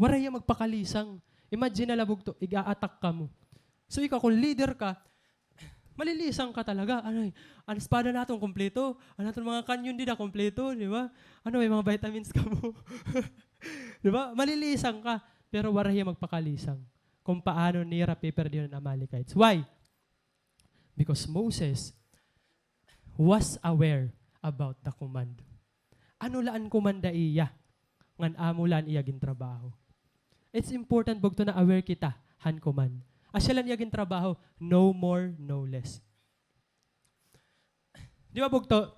waray hiya magpakalisang. Imagine na la, bugto, iga-attack kamo. So ikaw, kung leader ka, malilisang ka talaga. Ano, eh, an espada naton kompleto. An aton mga kanyon dida kompleto, di ba? Ano, may mga vitamins kamo. Di ba? Malilisang ka. Pero waray hiya magpakalisang kung paano nira piperdihon an Amalekites. Why? Because Moses was aware about the command. Ano la an command ha iya, ngan amo la an iya gintrabaho. It's important, bugto, na aware kita han command. Asya la an iya gintrabaho, no more, no less. Di ba, bugto?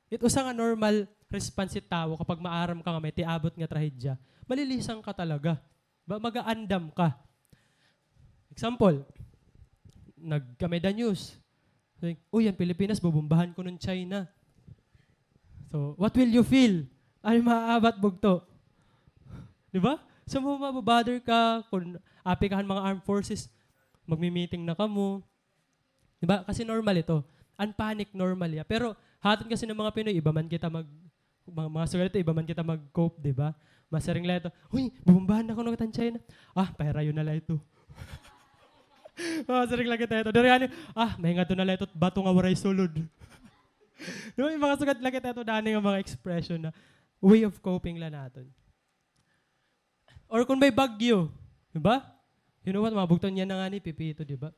It usa nga normal response it tawo kapag maaram ka nga may tiabot nga trahedya. Malilisang ka talaga. Ba, mag-aandam ka. Example, nagkamay da news. Like, "Uy, an Pilipinas, bobombahan kuno hin China." So, what will you feel? Ano an maaabat, bugto? Di ba? So, ma-, mababother ka kung api ka han mga armed forces, magmi-meeting na kamo. Di ba? Kasi normal ito. An panic, normal iya. Pero ha aton kasi nga mga Pinoy, iba man kita mag-, mga, mga sugal ito, iba man kita mag-cope, di ba? Masiring la ito, "Uy, bobombahan na kuno kita han China." "Ah, pahirayon na la ito." Mga siring la kita ito. Diri ani, ah, may ngadto na la ito bato nga waray sulod. Di ba, may mga sugad la kita ito, dani nga mga expression na way of coping la naton. Or kung may bagyo, di ba? You know what, mga bugto, niyan na ngani, Pepito, di ba?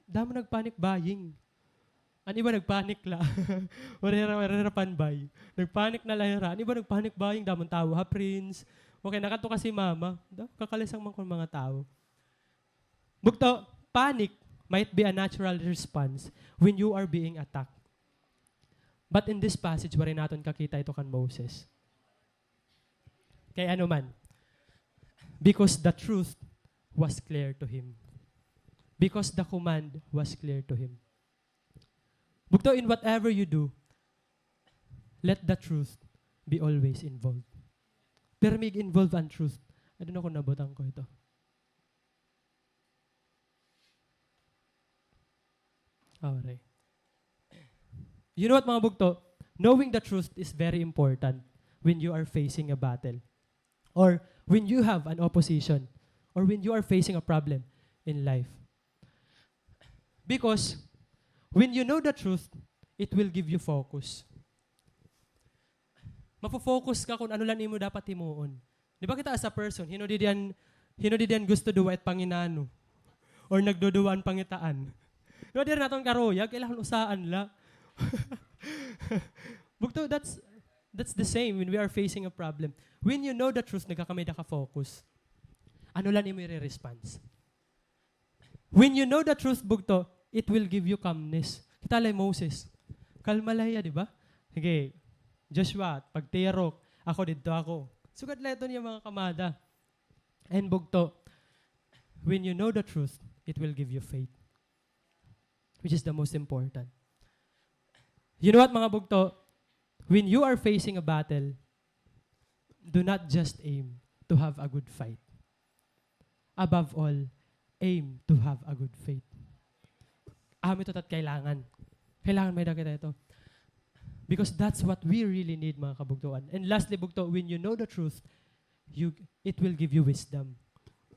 Damo nag-panic buying. An iba nag-panic la. Waray hira, waray hira pan-buy. Nag-panic na la hira. An iba nag-panic buying, damo an tawo ha Prince. Okay, nakadto ka si mama. Da, kakalisang man kon mga tawo. Bugto, panic might be a natural response when you are being attacked. But in this passage, waray naton kakita ito kan Moses. Kay ano man, because the truth was clear to him. Because the command was clear to him. Bugto, in whatever you do, let the truth be always involved. Pirmi ig-involve an truth. I don't know kung nabutang ko ito. Alright. You know what, mga bugto? Knowing the truth is very important when you are facing a battle, or when you have an opposition, or when you are facing a problem in life. Because when you know the truth, it will give you focus. Mafo-focus ka kon ano la an imo dapat himuon. Di ba kita as a person, hin-o didi an, hin-o didi an gusto duwa it panginano? Or nagduduwa an pangitaan? Di ba diri naton karuyag, kailangan usaan la. Bugto, that's, that's the same when we are facing a problem. When you know the truth, nagkakamay da ka focus. Ano la an imo ire-response? When you know the truth, bugto, it will give you calmness. Kita la hi Moses. Kalma la hiya, di ba? Sige, Joshua, pagtirok, ako didto ako. Sugad la iton iya mga kamada. And bugto, when you know the truth, it will give you faith. Which is the most important. You know what, mga bugto? When you are facing a battle, do not just aim to have a good fight. Above all, aim to have a good faith. Amo ito it at kailangan. Kailangan may-ada kita ito. Because that's what we really need, mga kabugtoan. And lastly, bugto, when you know the truth, you, it will give you wisdom.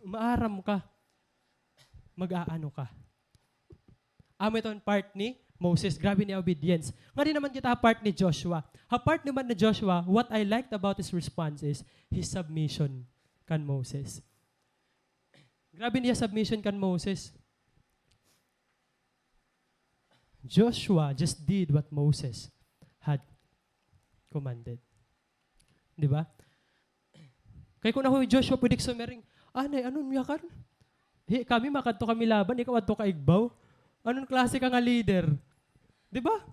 Maaram ka. Mag-aano ka. Amo iton part ni Moses. Grabe niya obedience. Nganhi naman kita ha part ni Joshua. Ha part naman ni Joshua, what I liked about his response is his submission kan Moses. Grabe niya submission kan Moses. Joshua just did what Moses had commanded. Di ba? Kay kun ako hi Joshua, pwede ko sumiring, "Anay, ano niya kan? Hi, kami makadto kami laban, ikaw adto ka igbaw. Anong klase ka nga leader?" Di ba?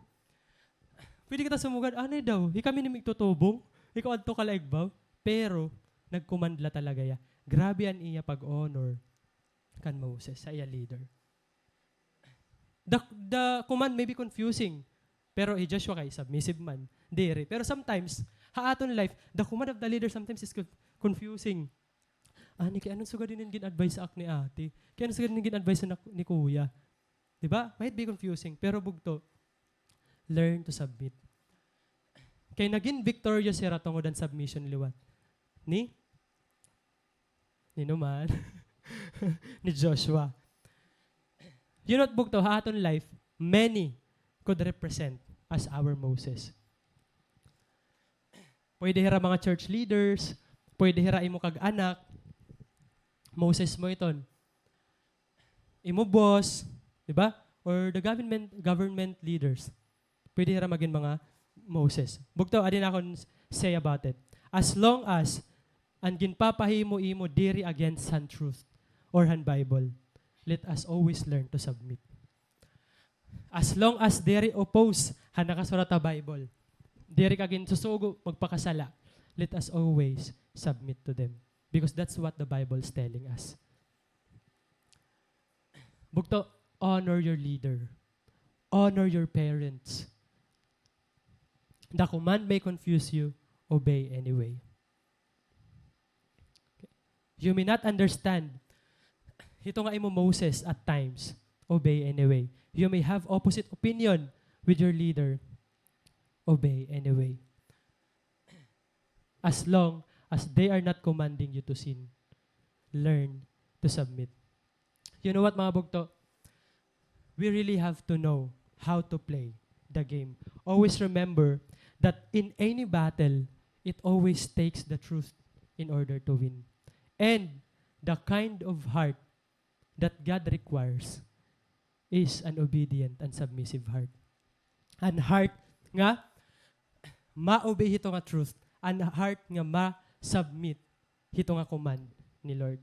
Pwede kita sumugad, "Anay daw, hi kami ni igtutubong, ikaw adto ka la igbaw." Pero, nag-command la talaga hiya. Grabe an iya pag-honor kan Moses, sa iya leader. The, the command may be confusing, pero hi Joshua kay submissive man, diri. Pero sometimes, ha aton life, the command of the leader sometimes is conf-, confusing. Ani, kay ano sugad ini an gin-advise sa ak ni ate? Kay ano sugad ini an gin-advise sa nak-, ni kuya? Di ba? Might be confusing, pero bugto, learn to submit. Kay nagin victorious hira tungod an submission liwat ni Nino man? Ni Joshua. You know what, bugto, ha aton life, many could represent as our Moses. Pwede hira mga church leaders, pwede hira imo kag-anak, Moses mo iton. Imo boss, di ba? Or the government, government leaders. Pwede hira magin mga Moses. Bugto, adi na akon s-, say about it. As long as an ginpapahimo imo diri against han truth or han Bible, let us always learn to submit. As long as diri oppose han nakasurat ha Bible, diri ka ginsusugo magpakasala, let us always submit to them. Because that's what the Bible is telling us. Bugto, honor your leader. Honor your parents. The command may confuse you, obey anyway. You may not understand. Hito nga imo Moses at times, obey anyway. You may have opposite opinion with your leader, obey anyway. As long as they are not commanding you to sin, learn to submit. You know what, mga bugto? we really have to know how to play the game. Always remember that in any battle, it always takes the truth in order to win. And the kind of heart that God requires is an obedient and submissive heart. An heart nga ma-obey hito nga truth, an heart nga ma-submit hito nga command ni Lord.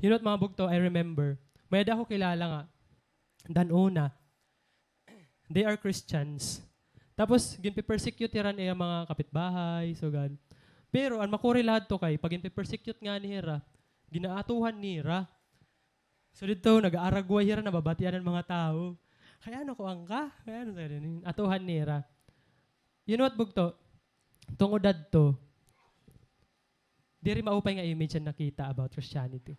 You know what, mga bugto, I remember, may-ada ako kilala nga, dan una, they are Christians. Tapos, ginpe-persecute hira an iya mga kapitbahay, sugad. Pero, an makuri la hadto kay, pag ginpe-persecute ngani hira, ginaatuhan nira. So, didto, nag-aaragway hira, nababatian an mga tawo. Kay ano, kuan ka? Kay ano, sabi niya, atuhan nira. You know what, bugto? Tungod adto, diri maupay nga image an nakita about Christianity.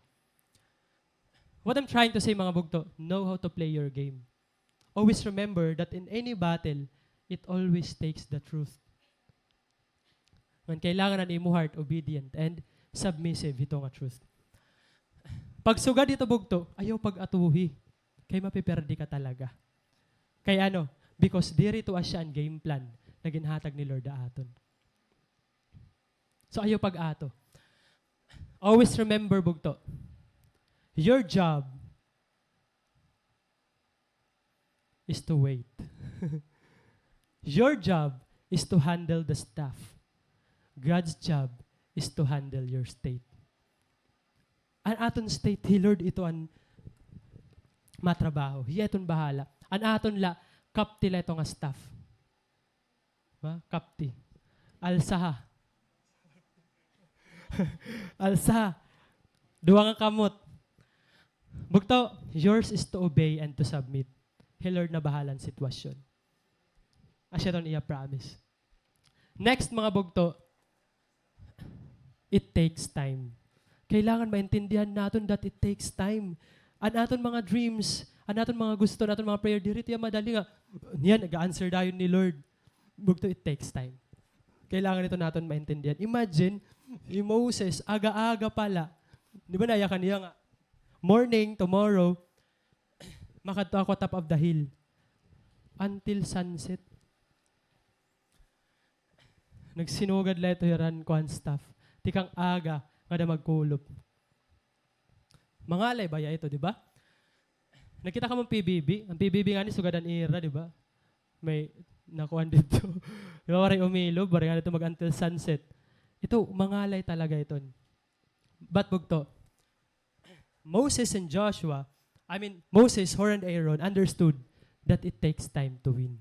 What I'm trying to say, mga bugto, know how to play your game. Always remember that in any battle, it always takes the truth. Ngan kailangan an imo heart obedient and submissive hito nga truth. Pagsugad hito, bugto, ayaw pag-atuhi. Kay mapiperdi ka talaga. Kay ano? Because diri to asya an game plan na ginhatag ni Lord ha aton. So, ayaw pag-ato. Always remember, bugto, your job is to wait. Your job is to handle the stuff. God's job is to handle your state. An aton state, hi Lord ito an matrabaho. Hiya iton bahala. An aton la, kapti la ito nga stuff. Ha? Kapti. Alsaha. Alsaha. Duha nga kamot. Bugto, yours is to obey and to submit. Hi Lord na bahala han sitwasyon. Asya iton iya promise. Next, mga bugto, it takes time. Kailangan maintindihan naton that it takes time. An aton mga dreams, an aton mga gusto, an aton mga prayer, diri tiya madali nga, niyan, nag-a-answer dayon ni Lord. Bugto, it takes time. Kailangan ito naton maintindihan. Imagine, hi Moses, aga-aga pa la. Di ba, nayakan niya nga, morning, tomorrow, makadto ako top of the hill. Until sunset. Nagsinugad la ito hira han kuan staff. Tikang aga, ngada magkulop. Mangalay baya ito, di ba? Nakita kamo an P B B? An P B B ngani sugad an ira, di ba? May nakuan didto. Di ba, waray umilob, waray ngani ito mag-until sunset. Ito, mangalay talaga iton. But bugto, Moses and Joshua, I mean, Moses, Hur, and Aaron understood that it takes time to win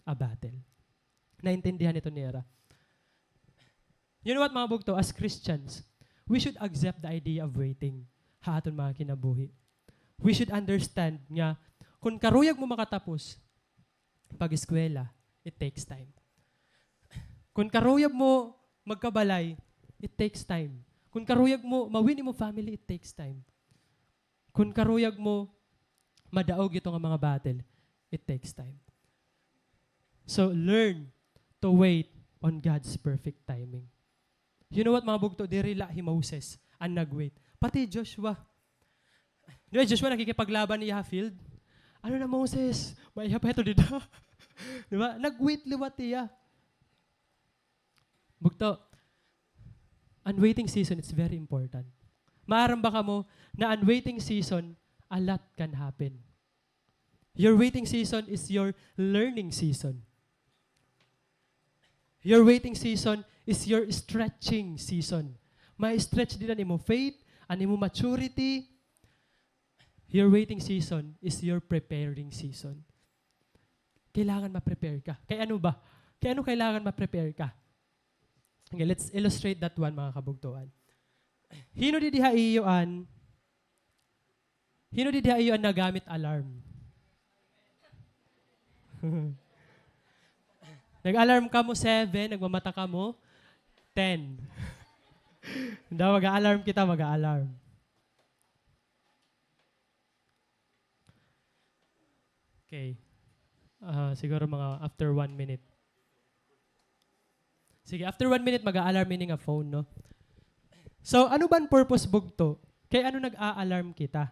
a battle. Naintindihan ito nira. You know what, mga bugto, as Christians, we should accept the idea of waiting ha aton mga kinabuhi. We should understand nga, kun karuyag mo makatapos pag-eskwela, it takes time. Kun karuyag mo magkabalay, it takes time. Kun karuyag mo ma-win imo family, it takes time. Kun karuyag mo madaog ito nga mga battle, it takes time. So, learn to wait on God's perfect timing. You know what, mga bugto, diri la hi Moses an nag-wait. Pati Joshua. Di ba, Joshua, nakikipaglaban niya ha field? Ano na, Moses? Maiha pa ito dida. Di ba? Nag-wait liwat iya. Bugto, an waiting season, it's very important. Maaram ba kamo na an waiting season, a lot can happen. Your waiting season is your learning season. Your waiting season is your stretching season. Ma-stretch dida an imo faith, an imo maturity. Your waiting season is your preparing season. Kailangan ma-prepare ka. Kay ano ba? Kay ano kailangan ma-prepare ka? Okay, let's illustrate that one, mga kabugtoan. Hino didi ha iyo an Hino didi ha iyo an nagamit alarm? Nag-alarm kamo seven, nagmamata kamo ten. Daw mag-a-alarm kita, mag-a-alarm. Okay. Ah, siguro mga after one minute. Sige, after one minute, mag-a-alarm ini nga phone, no? So, ano ba an purpose bugto? Kay ano nag-a-alarm kita?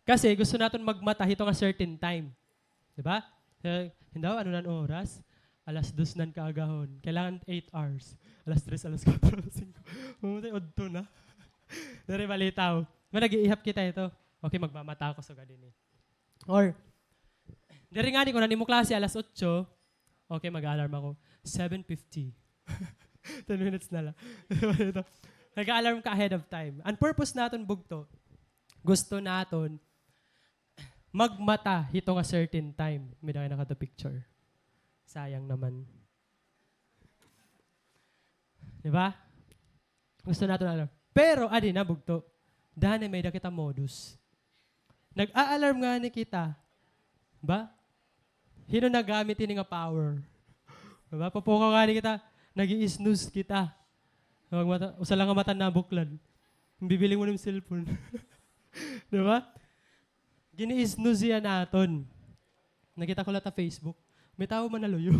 Kasi gusto naton magmata hito nga certain time. Di ba? Eh, hindi, ano nan oras? Alas dos nan kaagahon. Kailangan eight hours. Alas tres, alas kuwatro, alas singko. Mamatay, udto na. Diri balitaw. May nag-iihap kita ito. Okay, magmamata ako, sugad ini. Or, diri ngani, kun an imo klase alas otso, okay, mag-alarm ako. Seven fifty. Ten minutes na la. Nag-alarm ka ahead of time. An purpose naton, bugto, gusto naton magmata hito nga certain time. May-ada kay nakadto picture. Sayang naman. Di ba? Gusto naton alarm. Pero, adi na, bugto. Danay may-ada kita modus. Nag-a-alarm ngani kita. Ba? Hin-o nagamit ini nga power? Di ba? Pupukaw ngani kita, nag-i-snooze kita. Magmata, usa la nga mata nabuklad. Bibiling mo na it im cellphone. Di ba? Gini-snooze hiya naton. Nakita ko la ha Facebook. May tawo man naluyo.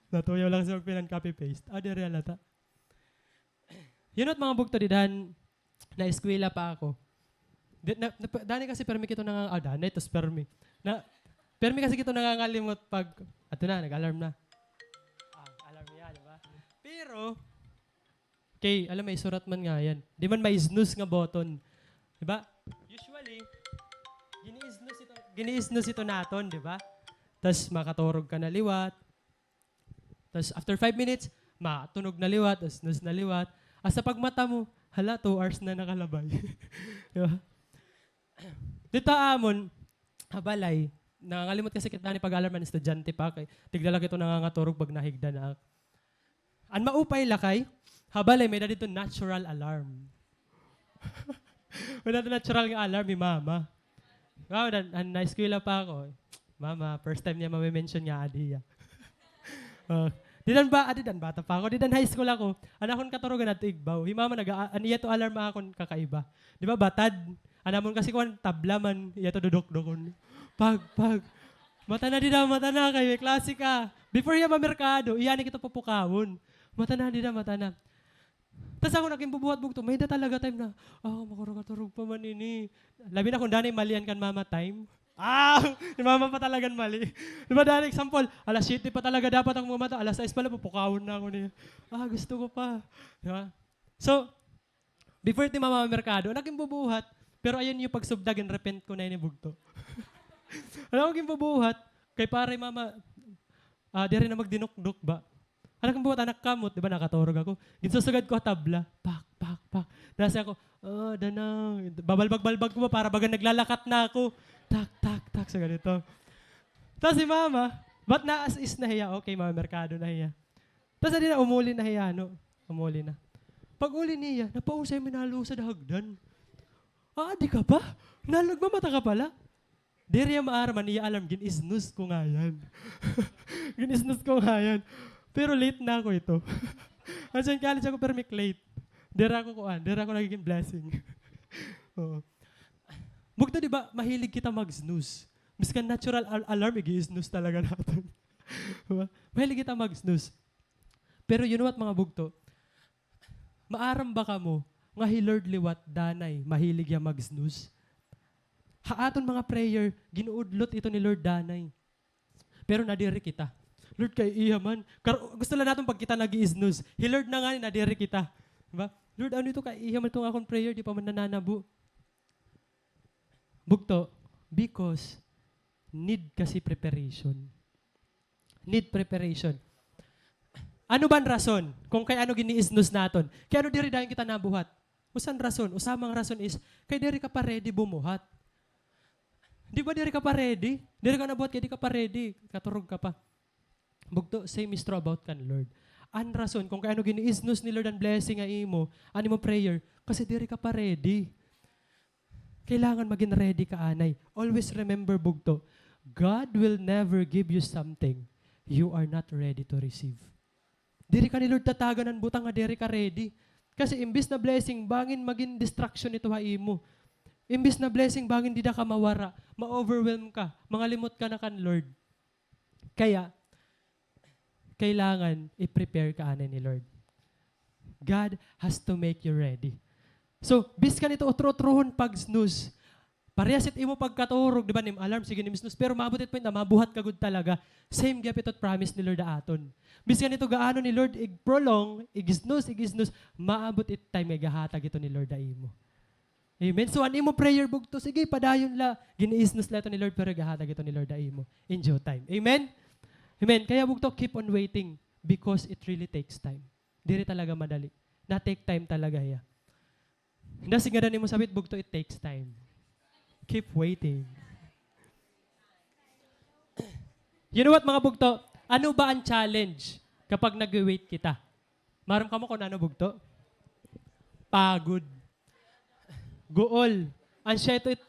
Natuyaw lang siya mag-copy-paste. Ah, diri la ta. You know, mga bugto, dida han naeskwela pa ako. Di, na, na, danay kasi permi kita nanga-, ah, danay, tas permi. Na, permi kasi kita nangangalimot pag, ato na, nag-alarm na. Ah, alarm niya, di ba? Pero, kay, alam, may surat man ngayan. Di man may snooze nga button. Di ba? Usually, gini-snooze ito, gini-snooze ito naton, di ba? Tas makaturog ka na liwat. Tas after five minutes, matunog na liwat, tas snooze na liwat. Hasta pagmata mo, hala, two hours na nakalabay. Di ba? Didto ha amon, ha balay, nangangalimot kasi kita danay pag-alarm, an estudyante pa, kay tigda la kita nangangaturog pag nahigda na. An maupay la kay, ha balay, may-ada didto natural alarm. May-ada natural nga alarm hi Mama. Wow, dan, an naeskwela pa ako. Mama, first time niya mame-mention nga adi hiya. Oh, dida han ba, adi, dida han bata pa ako. Dida han high school ako. An akon katurogan adto igbaw. Hi Mama, naga-, an iya to alarm akon kakaiba. Di ba, batad? An amon kasi kuan, tabla man, iya to dudukdukon. Pag, pag. Mata na dida, mata na, kay may klase ka. Before hiya mamerkado, iya ni kita pupukawon. Mata na dida, mata na. Tas ako nagin bubuhat bugto, may-ada talaga time na, ah, makakaturog pa man ini. Labi na kun danay mali an kan Mama time. Ah, hi Mama pa talaga an mali. Di ba, danay example, alas siyete pa talaga dapat ako mamata, alas sais pa la, pupukawon na ako niya. Ah, gusto ko pa. Di ba? So, before it hi Mama mamerkado, an akon ginbubuhat, pero ayaw niyo pagsubda, gin-repent ko na ini bugto. An akon ginbubuhat, kay para hi Mama, ah, diri na magdinukdok ba? An akon buhat, an ak kamot, di ba, nakaturog ako. Ginsusugad ko ha tabla. Pak, pak, pak. Nasiring ako, ah, dana. Babalbag-balbag ko ba, para baga naglalakat na ako. Tak, tak, tak, sa ganito. Tas hi Mama, but na-as is na hiya, okay, mamerkado na hiya. Tas adi na, umuli na hiya, no? Umuli na. Pag-uli niya, napausay man nalusad ha hagdan. Ah, adi ka pa? Nagmamata ka pala? Diri hiya maaram an iya alarm, gin-snooze ko ngayan. Gin-snooze ko ngayan. Pero late na ako ito. Asya in college ako, pero may late. Diri ako kuan, diri ako nagiging blessing. Oo. Bugto, di ba, mahilig kita mag-snooze. Miskan natural al-, alarm, igi-snooze talaga naton. Di ba? Mahilig kita mag-snooze. Pero you know what, mga bugto? Maaram ba kamo nga hi Lord liwat danay mahilig hiya mag-snooze? Ha aton mga prayer, gin-uudlot ito ni Lord danay. Pero nadiri kita. Lord, kaiiha man. Kar-, gusto la naton pag kita nag-i-snooze. Hi Lord na ngani, nadiri kita. Di ba? Lord, ano ito, kaiiha man ito nga akon prayer, di pa man nananabo. Bugto, because need kasi preparation. Need preparation. Ano ba an rason kung kay ano gini-snooze naton? Kay ano diri dayon kita nabuhat? Usa an rason, usa man nga rason is, kay diri ka pa ready bumuhat. Di ba diri ka pa ready? Diri ka nabuhat kay di ka pa ready. Katurog ka pa. Bugto, same is true about kan Lord. An rason kung kay ano gini-snooze ni Lord an blessing ha imo, an imo prayer, kasi diri ka pa ready. Kailangan magin ready ka anay. Always remember, bugto, God will never give you something you are not ready to receive. Diri ka ni Lord tatagan an butang nga diri ka ready. Kasi imbis na blessing, bangin magin distraction ito ha imo. Imbis na blessing, bangin dida ka mawara, ma-overwhelm ka, mangalimot ka na kan Lord. Kaya, kailangan i-prepare ka anay ni Lord. God has to make you ready. So, biskan ito utro-utrohon pag-snooze. Parehas it imo pagkaturog, di ba, nim-alarm, sige, nim-snooze, pero maabot it point na mabuhat ka gud talaga. Same gihap ito it promise ni Lord ha aton. Biskan ito gaano ni Lord ig-prolong, ig-snooze, ig-snooze, maabot it time nga igahatag ito ni Lord ha imo. Amen. So, an imo prayer bugto, sige, padayon la. Gin-i-snooze la ito ni Lord, pero igahatag ito ni Lord ha imo in due time. Amen? Amen. Kaya bugto, keep on waiting because it really takes time. Diri talaga madali. Na-take time talaga hiya. Hinda, sige ngada nimo sabit, bugto, it takes time. Keep waiting. You know what, mga bugto? Ano ba an challenge kapag nagwi-wait kita? Maaram kamo kon ano, bugto? Pagod. Guol. Asya ito it,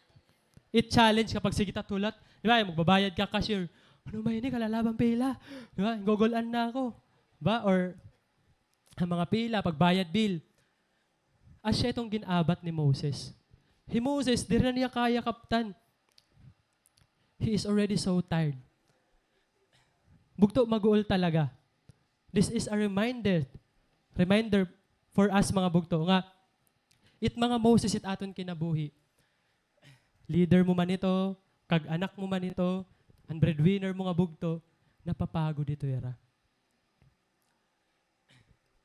it challenge kapag sige ta it hulat. Di ba, magbabayad ka, cashier. Ano ba ini? Kalalaban pila. Di ba? Gugul-an na ako. Ba? Or, an mga pila, pagbayad bill. Asya iton gin-abat ni Moses. Hi Moses, diri na niya kaya kaptan. He is already so tired. Bugto, maguol talaga. This is a reminder, reminder for us, mga bugto, nga it mga Moses it aton kinabuhi. Leader mo man ito, kag-anak mo man ito, an breadwinner mo nga bugto, napapagod ito hira.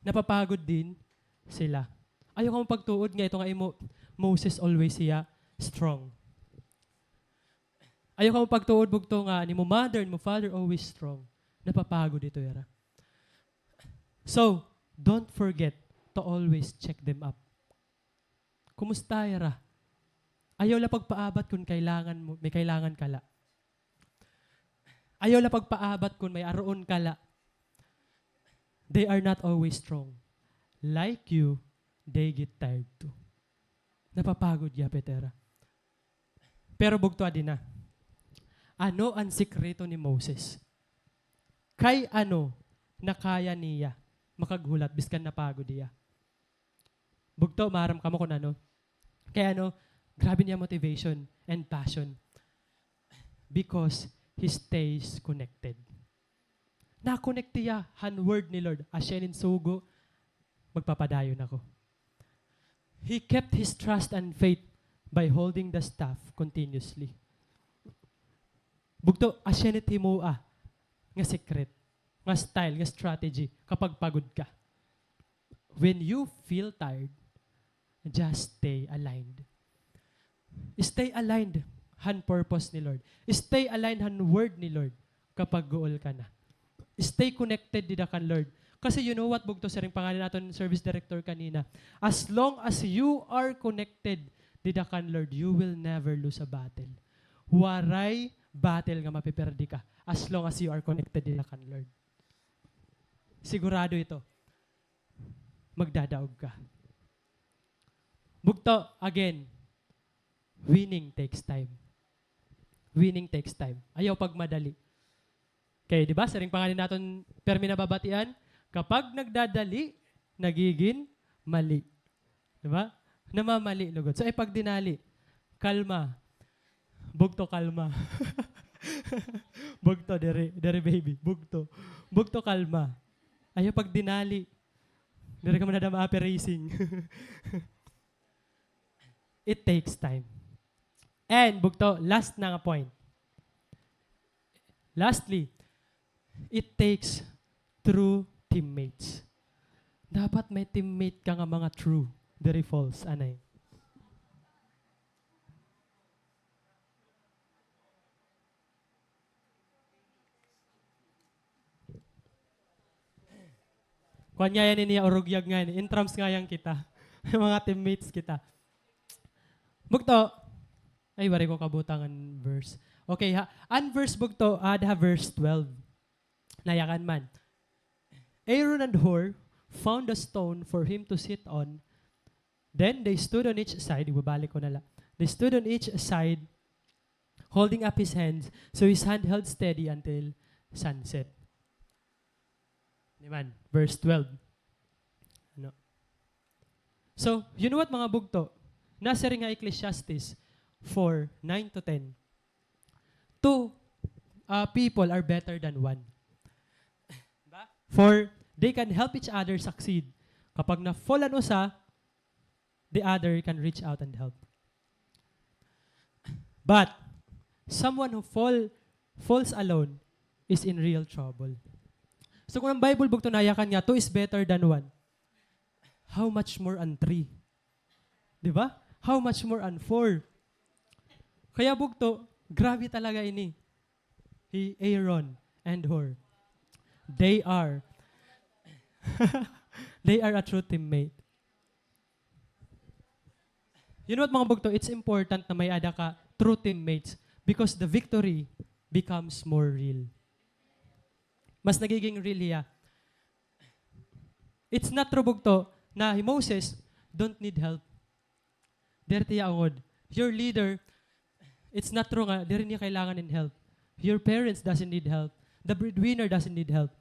Napapagod din sila. Ayaw kamo pagtuod nga ito nga imo Moses always hiya strong. Ayaw kamo pagtuod, bugto, nga an imo mother, an imo father always strong. Napapagod ito hira. So, don't forget to always check them up. Kumusta hira? Ayaw la pagpaabat kon kailangan mo, may kailangan ka la. Ayaw la pagpaabat kon may aruon ka la. They are not always strong. Like you, they get tired too. Napapagod gihap ito hira. Pero bugto, adi na. Ano an sikreto ni Moses? Kay ano nakaya niya makaghulat biskan napagod hiya? Bugto, maaram kamo kon ano. Kay ano, grabe niya motivation and passion. Because he stays connected. Na-connect hiya han word ni Lord. Asya inin sugo, magpapadayon ako. He kept his trust and faith by holding the staff continuously. Bugto, asya ini it himoa nga secret, nga style, nga strategy kapag pagod ka. When you feel tired, just stay aligned. Stay aligned han purpose ni Lord. Stay aligned han word ni Lord kapag guol ka na. Stay connected dida kan Lord. Kasi you know what, bugto, siring pa ngani an aton service director kanina, as long as you are connected dida kan Lord, you will never lose a battle. Waray battle nga mapiperdi ka as long as you are connected dida kan Lord. Sigurado ito. Magdadaog ka. Bugto, again, winning takes time. Winning takes time. Ayaw pagmadali. Kay, di ba, siring pa ngani an aton pirmi nababatian, kapag nagdadali, nagigin mali. Di ba? Namamali lugod. So, ay pagdinali. Kalma. Bugto, kalma. Bugto, diri, diri, baby. Bugto. Bugto, kalma. Ayaw pagdinali. Diri ka man nadama, Ape Racing. It takes time. And, bugto, last na nga point. Lastly, it takes true teammates. Dapat may teammate ka nga mga true, diri false, anay. Kuan ngayan ini, urugyag ngayan, intrams ngayan kita. Mga teammates kita. Bugto. Ay, waray ko kabutang an verse. Okay, ha. An verse, bugto, aada ha verse twelve. Nayakan man. Aaron and Hur found a stone for him to sit on. Then they stood on each side. Ibabalik ko na la. They stood on each side, holding up his hands, so his hand held steady until sunset. Di man, verse twelve. Ano? So, you know what, mga bugto? Nasiring ha Ecclesiastes four, nine to ten. Two, uh, people are better than one. Ba? For they can help each other succeed. Kapag na-fall an usa, the other can reach out and help. But someone who fall, falls alone is in real trouble. So kung an Bible bugto nayakan nga two is better than one, how much more an three? Di ba? How much more an four? Kaya bugto, grabe talaga ini. Hi Aaron and Hur. They are, they are a true teammate. You know what, mga bugto? It's important na may-ada ka true teammates because the victory becomes more real. Mas nagiging real hiya. It's not true, bugto, na hi Moses don't need help. Diri it iya ungod. Your leader, it's not true nga diri niya kailangan hin help. Your parents doesn't need help. The breadwinner doesn't need help.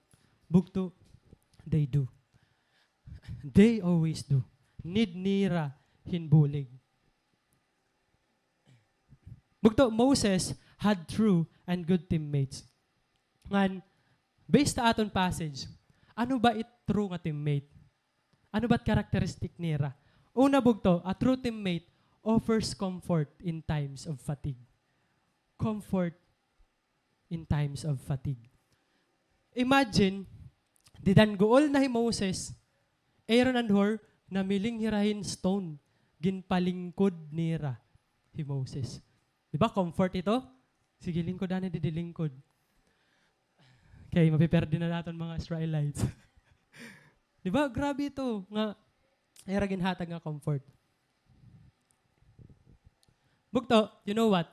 Bugto, they do. They always do. Need nira hin bulig. Bugto, Moses had true and good teammates. Ngan, based ha aton passage, ano ba it true nga teammate? Ano ba it characteristic nira? Una, bugto, a true teammate offers comfort in times of fatigue. Comfort in times of fatigue. Imagine, dida an guol na hi Moses, Aaron and Hur, namiling hira hin stone, ginpalingkod nira hi Moses. Di ba, comfort ito? Sige, lingkod anay didi, lingkod. Kay mapiperde na naton mga Israelites. Di ba? Grabe ito nga ira ginhatag nga comfort. Bugto, you know what?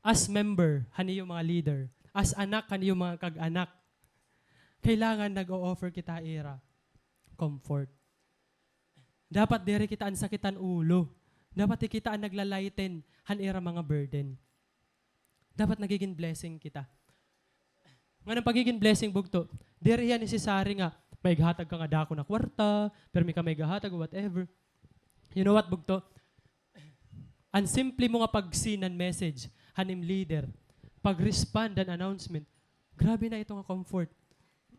As member han iyo mga leader, as anak han iyo mga kag-anak, kailangan nag-o-offer kita ira comfort. Dapat diri kita an sakit han ulo. Dapat kita an nagla-lighten han ira mga burden. Dapat nagigin blessing kita. Ngan an pagigin blessing, bugto, diri hiya necessary nga may ighatag ka nga dako na kwarta, pirmi ka may ighatag, whatever. You know what, bugto? An simple mo nga pag-send han message han im leader, pag-respond han announcement, grabe na ito nga comfort.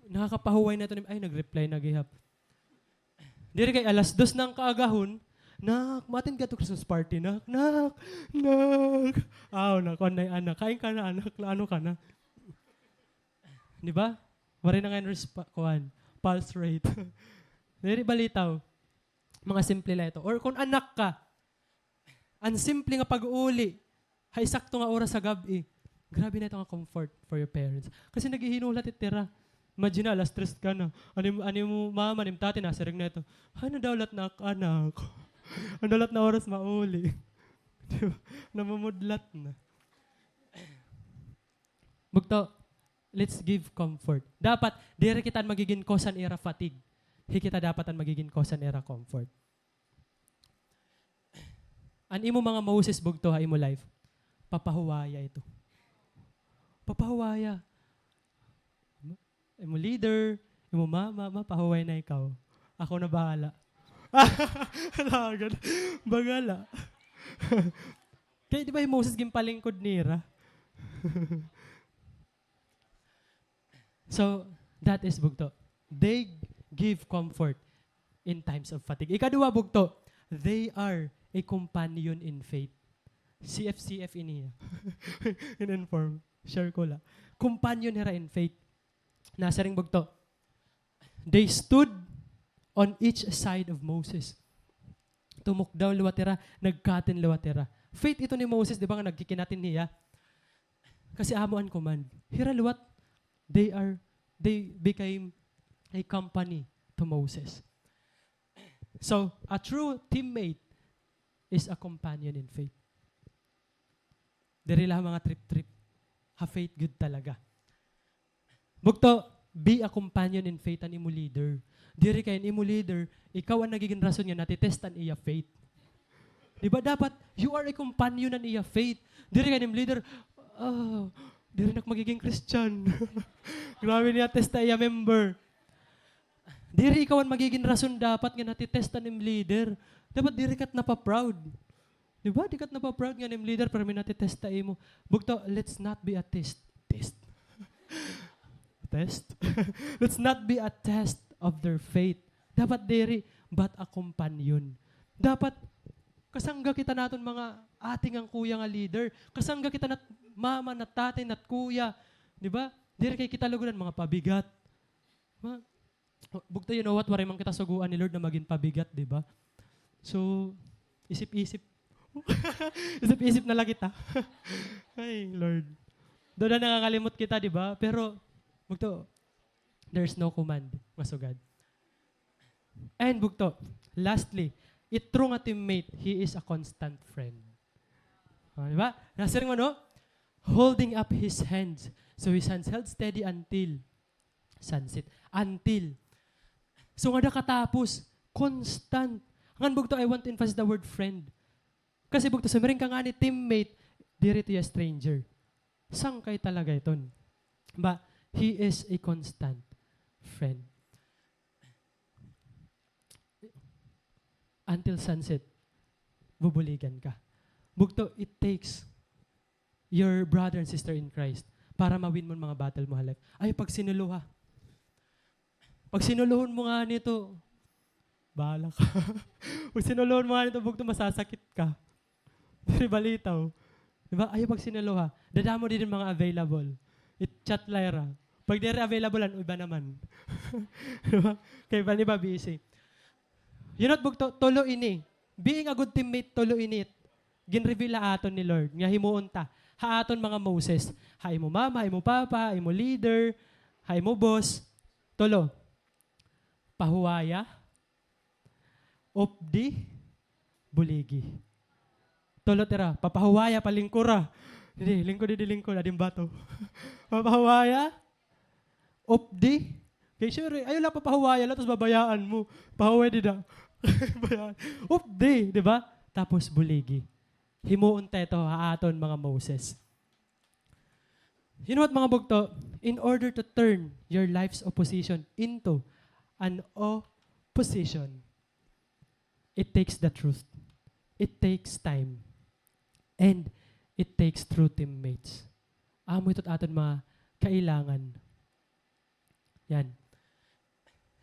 Nakakapahuway na ito, ay, nag-reply na gihap. Diri kay alas dos na an kaagahon, "Nak, ma-attend ka to Christmas party, nak, nak, nak." Aw, nakuan na hi anak. "Kain ka na, anak, naano ka na?" Di ba? Waray na ngay-an resp-, kuan, pulse rate. Diri balitaw. Mga simple la ito. Or kung anak ka, an simple nga pag-uli, ha isakto nga oras ha gab-i, grabe na ito nga comfort for your parents. Kasi naghihinulat it ira. Imagine na, alas tres ka na. An im-, an imo mama, an im tatay, nasiring na ito, "Hay, nadawlat na ak, anak. Nadawlat na oras mauli." Di ba? Namumudlat na. Bugto, let's give comfort. Dapat, diri kita an magigin cause han ira fatigue. Hi kita dapat an magigin cause han ira comfort. An imo mga Moses, bugto, ha imo life, papahuwaya ito. Papahuwaya. Imo leader, imo mama, mapahuway na ikaw. Ako na bahala. Lagad. Bagala. Kay di ba hi Moses ginpalingkod nira? So, that is bugto. They give comfort in times of fatigue. Ikaduha, bugto, they are a companion in faith. C F C F ini. In inform. Share ko la. Companion hira in faith. Nasiring bugto, they stood on each side of Moses. Tumukdaw liwat hira, nagkatin liwat hira. Faith ito ni Moses, di ba, nga nagkikinatin hiya? Kasi amo an command. Hira liwat, they are, they became a company to Moses. So, a true teammate is a companion in faith. Diri la mga trip-trip. Ha faith gud talaga. Bugto, be a companion in faith an imo leader. Diri kay an imo leader, ikaw an nagigin rason nga nati-test an iya faith. Di ba dapat, you are a companion an iya faith. Diri kay an imo leader, "Ah, diri na ak magigin Christian." Grabe, nati-test an iya member. Diri ikaw an magigin rason dapat nga nati-test an imo leader. Dapat diri ka it napa-proud. Di ba? Di ka it napa-proud nga an imo leader, pirmi nati-test ha imo. Bugto, let's not be a test. Test. Test. Let's not be a test of their faith. Dapat diri, but a companion. Dapat kasangga kita naton mga ate ngan kuya nga leader. Kasangga kita nat mama, nat tatay, nat kuya. Di ba? Diri kay kita lugod an mga pabigat. Ma, bugto, you know what? Waray man kita sugoan ni Lord na magin pabigat, di ba? So, isip-isip. Isip-isip na la kita. Ay, Lord. Daw na nakakalimot kita, di ba? Pero, bugto, there's no command nga sugad. And bugto, lastly, it true nga teammate, he is a constant friend. Ah, di ba? Nasiring mo, no? Holding up his hands. So his hands held steady until sunset. Until. So ngada katapos, constant. Ngan bugto, I want to emphasize the word friend. Kasi bugto, sumiring ka ngani teammate, diri ito hiya stranger. Sangkay talaga iton. Ba, he is a constant friend. Until sunset, bubuligan ka. Bugto, it takes your brother and sister in Christ para ma-win mo an mga battle mo ha life. Ayaw pagsinuloha. Pagsinulohon mo ngani ito, bahala ka. Pagsinulohon mo ngani ito, bugto, masasakit ka. Diri balitaw. Di ba? Ayaw pagsinuloha. Dadamo didi an mga available. I-chat la hira. Pag diri available, an iba naman. Di ba? Kay iba, iba busy. You know what, bugto? Tulo ini. Being a good teammate, tulo ini. Gin-reveal ha aton ni Lord nga himuon ta ha aton mga Moses. Ha imo mama, ha imo papa, ha imo leader, ha imo boss. Tulo. Pahuwaya, updi, buligi. Tulo it ira, papahuwaya, palingkura. Didi, lingkod, didi, lingkod, adi an bato. Papahuwaya, updi. Kay sure, ayaw la papahuwaya la, tapos babayaan mo. Pahuwaya dida. Bayaan. Updi, di ba? Tapos buligi. Himuon ta ito ha aton mga Moses. You know what, mga bugto? In order to turn your life's opposition into an opposition, it takes the truth. It takes time. And it takes true teammates. Amo ito it aton mga kailangan. Yan.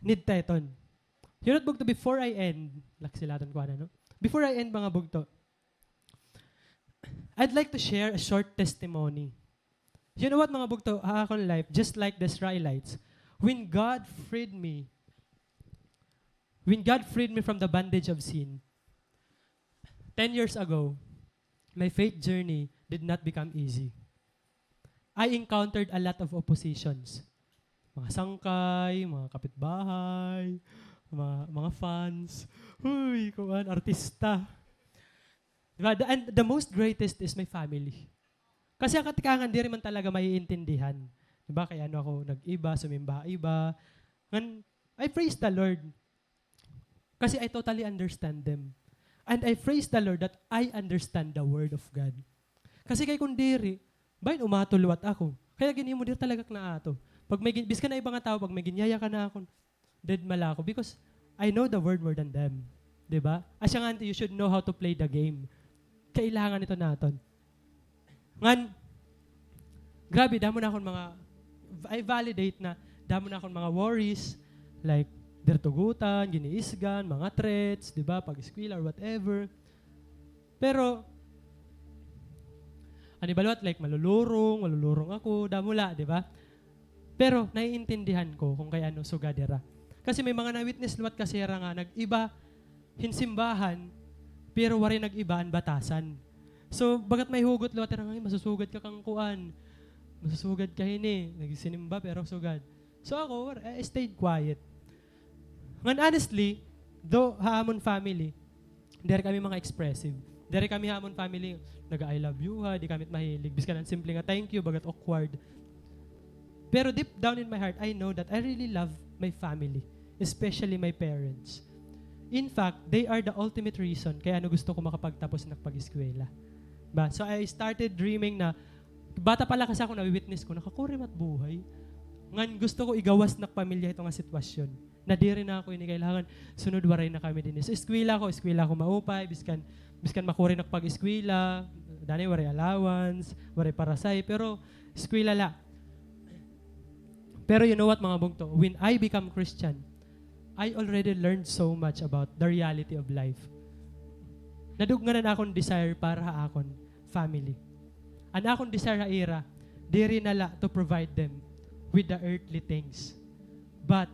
Need ta iton. You know what, bugto, before I end, laksi la aton kuan, no? Before I end, mga bugto, I'd like to share a short testimony. You know what, mga bugto, ha akon life, just like the Israelites, when God freed me, when God freed me from the bondage of sin, ten years ago, my faith journey did not become easy. I encountered a lot of oppositions. Mga sangkay, mga kapitbahay, mga, mga fans. Huy, kuan, artista. Di ba? The, and the most greatest is my family. Kasi an katikangan, diri man talaga maiintindihan. Di ba? Kay ano ako nag-iba, sumimba ha iba. Ngan, I praise the Lord. Kasi I totally understand them. And I praise the Lord that I understand the Word of God. Kasi kay kun diri, bahin umato liwat ako. Kay an ginhimo diri talaga ak naato. Pag may gin-, biskan an iba nga tawo, pag may ginyayakan ha akon, dead ma la ako because I know the Word more than them. Di ba? Asya nga, you should know how to play the game. Kailangan ito naton. Ngan, grabe, damo na akon mga, I validate na damo na akon mga worries, like, diri tugutan, giniisgan, mga threats, di ba, pag-eskwela or whatever. Pero, an iba liwat, like, malulurong, malulurong ako, damo la, di ba? Pero naiintindihan ko kon kay ano sugad hira. Kasi may mga na-witness liwat kasi hira nga nag-iba hin simbahan, pero waray nag-iba an batasan. So, bagat may hugot liwat hira nga, "Ay, masusugad ka kan kuan. Masusugad ka hini." Nagsinimba, pero sugad. So, ako, war-, I stayed quiet. Ngan honestly, though ha amon family, diri kami mga expressive. Diri kami ha amon family, nag-I love you ha, di kami mahilig. Biskan an simple nga thank you, bagat awkward. Pero deep down in my heart, I know that I really love my family, especially my parents. In fact, they are the ultimate reason kay ano gusto ko makapagtapos hin ak pag-eskwela. Ba? So I started dreaming na, bata pa la kasi ako, nawi-witness ko, nakakurimat buhay. Ngan gusto ko igawas hin ak pamilya hito nga sitwasyon. Nadiri na ako ini kailangan. Sunod waray na kami dinhi. So, eskwela ko, eskwela ko maupay, biskan, biskan makuri na ak pag-eskwela, danay waray allowance, waray parasay, pero eskwela la. Pero you know what, mga bugto? When I become Christian, I already learned so much about the reality of life. Nadugnan an akon desire para ha akon family. An akon desire ha ira, diri na la to provide them with the earthly things, but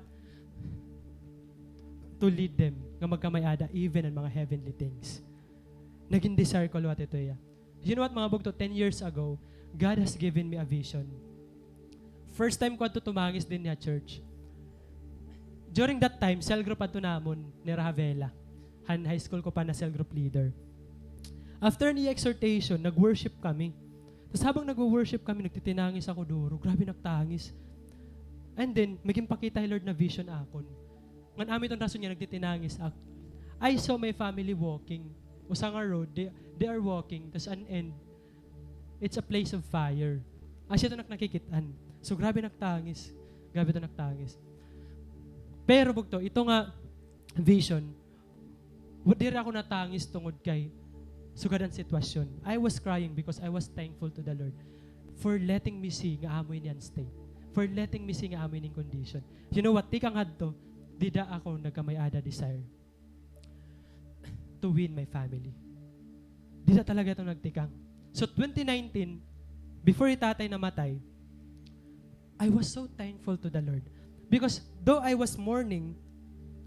to lead them nga magkamay-ada even an mga heavenly things. Nagin desire ko liwat ito iya. You know what, mga bugto, ten years ago, God has given me a vision. First time ko adto tumangis dinhi ha church. During that time, cell group adto namon, nira ha Vela. Han high school ko pa na cell group leader. After niya exhortation, nag-worship kami. Tas habang nagwo-worship kami, nagtitinangis ako duro. Grabe, nagtangis. And then, may ginpakita hi Lord na vision akon. Ngan amo iton rason nga nagtitinangis ak-, I saw my family walking. Usa nga road, they, they are walking, tas an end, it's a place of fire. Asya ito nak nakikit-an. So, grabe, nagtangis. Grabe ito, nagtangis. Pero bugto, ito nga vision, wa-, diri ako natangis tungod kay sugad an sitwasyon. I was crying because I was thankful to the Lord for letting me see nga amo ini an state. For letting me see nga amo ini an condition. You know what? Tikang hadto, dida ako nagkamay-ada desire to win my family. Dida talaga ito nagtikang. So, twenty nineteen, before hi tatay namatay, I was so thankful to the Lord. Because though I was mourning,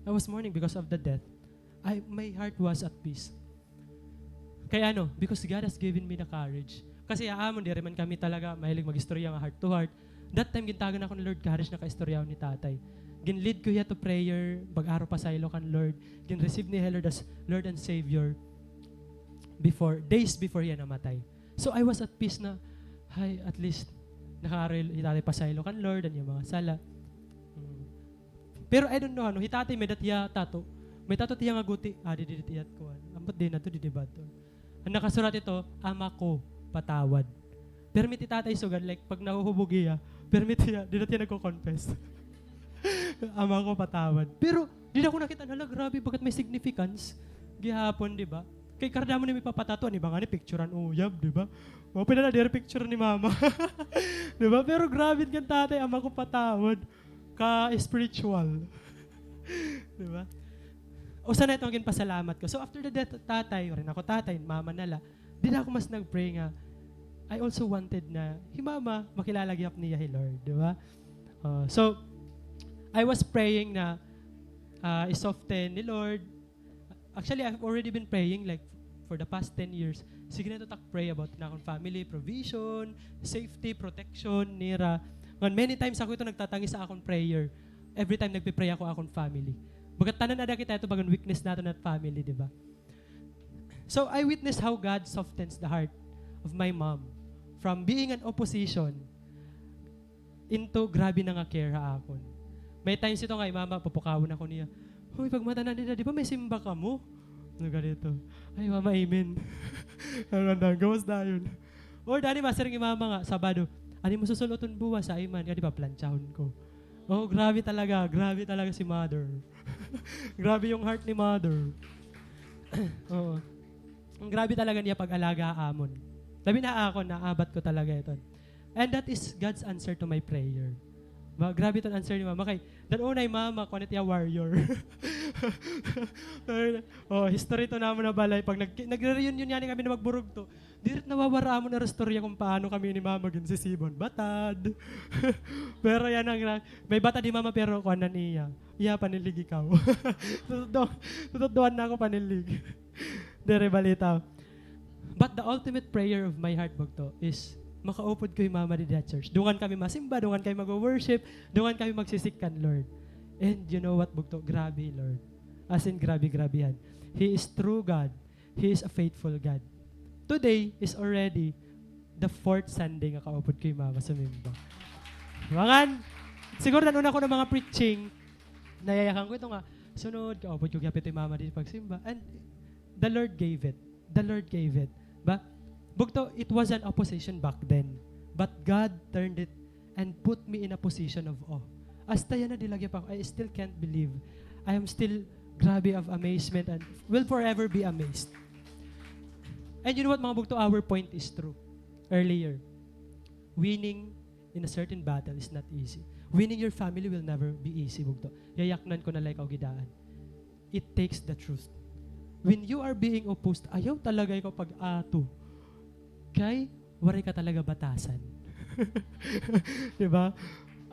I was mourning because of the death, I, my heart was at peace. Kay ano? Because God has given me the courage. Kasi ha amon, diri man kami talaga mahilig mag-istorya nga heart to heart. That time, gintagan ako ni Lord courage na kaistoryahon ni tatay. Gin-lead ko hiya to prayer, pag-aro pasaylo kan Lord. Gin-receive niya hi Lord as Lord and Savior before, days before hiya namatay. So, I was at peace na, "Hay, at least, nakaaro hi tatay pasaylo kan Lord, an iya mga sala." Mm. Pero I don't know, ano, hi tatay may-ada hiya tato. May tato hiya nga guti. Ah, didi, didi hiya kuan. Ambot didi na to, didi ba to? An nakasurat ito, "Ama ko, patawad." Permi hi tatay sugad, like, pag nahuhubog hiya, permi hiya, dida hiya nagko-confess. "Ama ko, patawad." Pero, dida ko nakit-an, hala, grabe, bagat may significance gihapon, di ba? Kay karuyag mo na may papatato, an iba ngani picturan uyab, di ba? Maupay na la diri picture ni mama. Di ba? Pero grabe kan tatay, "Ama ko, patawad." Ka-spiritual. Di ba? Usa na ito nga ginpasalamat ko. So, after the death of tatay, waray na ako tatay, mama na la, dida ako mas nag-pray nga, I also wanted na hi mama, makilala gihap niya hi Lord, di ba? Uh, so, I was praying na, uh, i-soften ni Lord. Actually, I've already been praying, like, for the past ten years. Sige na ito tak pray about na akon family, provision, safety, protection nira. Ngan many times ako ito nagtatangis ha akon prayer. Every time nagpe-pray ako ha akon family. Bagat tanan ada kita ito, bagan weakness naton ha family, di ba? So, I witnessed how God softens the heart of my mom from being an opposition into grabe na nga care ha akon. May times ito nga, hi mama, pupukawon ako niya, "Hoy, pagmata na nila, di ba may simba kamo?" Ano ka dito? "Ay, mama, amen." Ang ganda, gawas dayon. Or, dani, masiring hi mama nga, Sabado, "Ano imo susul-oton buwas?" "Ay man, kadi paplantsahon ko." Oh, grabe talaga, grabe talaga si mother. Grabe yung heart ni mother. Oo. Ang grabe talaga niya pag-alaga ha amon. Labi na ako, naabat ko talaga iton. And that is God's answer to my prayer. Ma-, grabe iton answer ni mama. Kay, dan-o na hi mama, kuan it iya warrior. Oh, history ito namon ha balay. Pag nag-, nagre-reunion ngani kami na magburugto, diri it nawawara amon nga istorya kon paano kami ni mama ginsisiban. Batad. Pero yana nga, may batad hi mama, pero kuan na niya. Iya, panilig ikaw. Tututdo-, tututdoan na ako panilig. Diri balita. But the ultimate prayer of my heart, bugto, is makaupod ko hi mama dida ha church. Dungan kami masimba, dungan kami magwo-worship, dungan kami magsisik kan Lord. And you know what, bugto? Grabe, Lord. As in, grabe, grabehan. He is true God. He is a faithful God. Today is already the fourth Sunday nga kaupod ko hi mama sumimba. Mangan, siguro nan-o na ako nga mga preaching, nayayakan ko ito nga, sunod, kaupod ko gihap ito hi mama dida pagsimba. And the Lord gave it. The Lord gave it. Ba? Bugto, it was an opposition back then. But God turned it and put me in a position of awe. Hasta yana, diri la gihap ako, I still can't believe. I am still grabe of amazement and will forever be amazed. And you know what, mga bugto, our point is true earlier. Winning in a certain battle is not easy. Winning your family will never be easy, bugto. Yayaknan ko na la ikaw gidaan. It takes the truth. when you are being opposed, ayaw talaga ikaw pag-ato. Kay, waray ka talaga batasan. Di ba?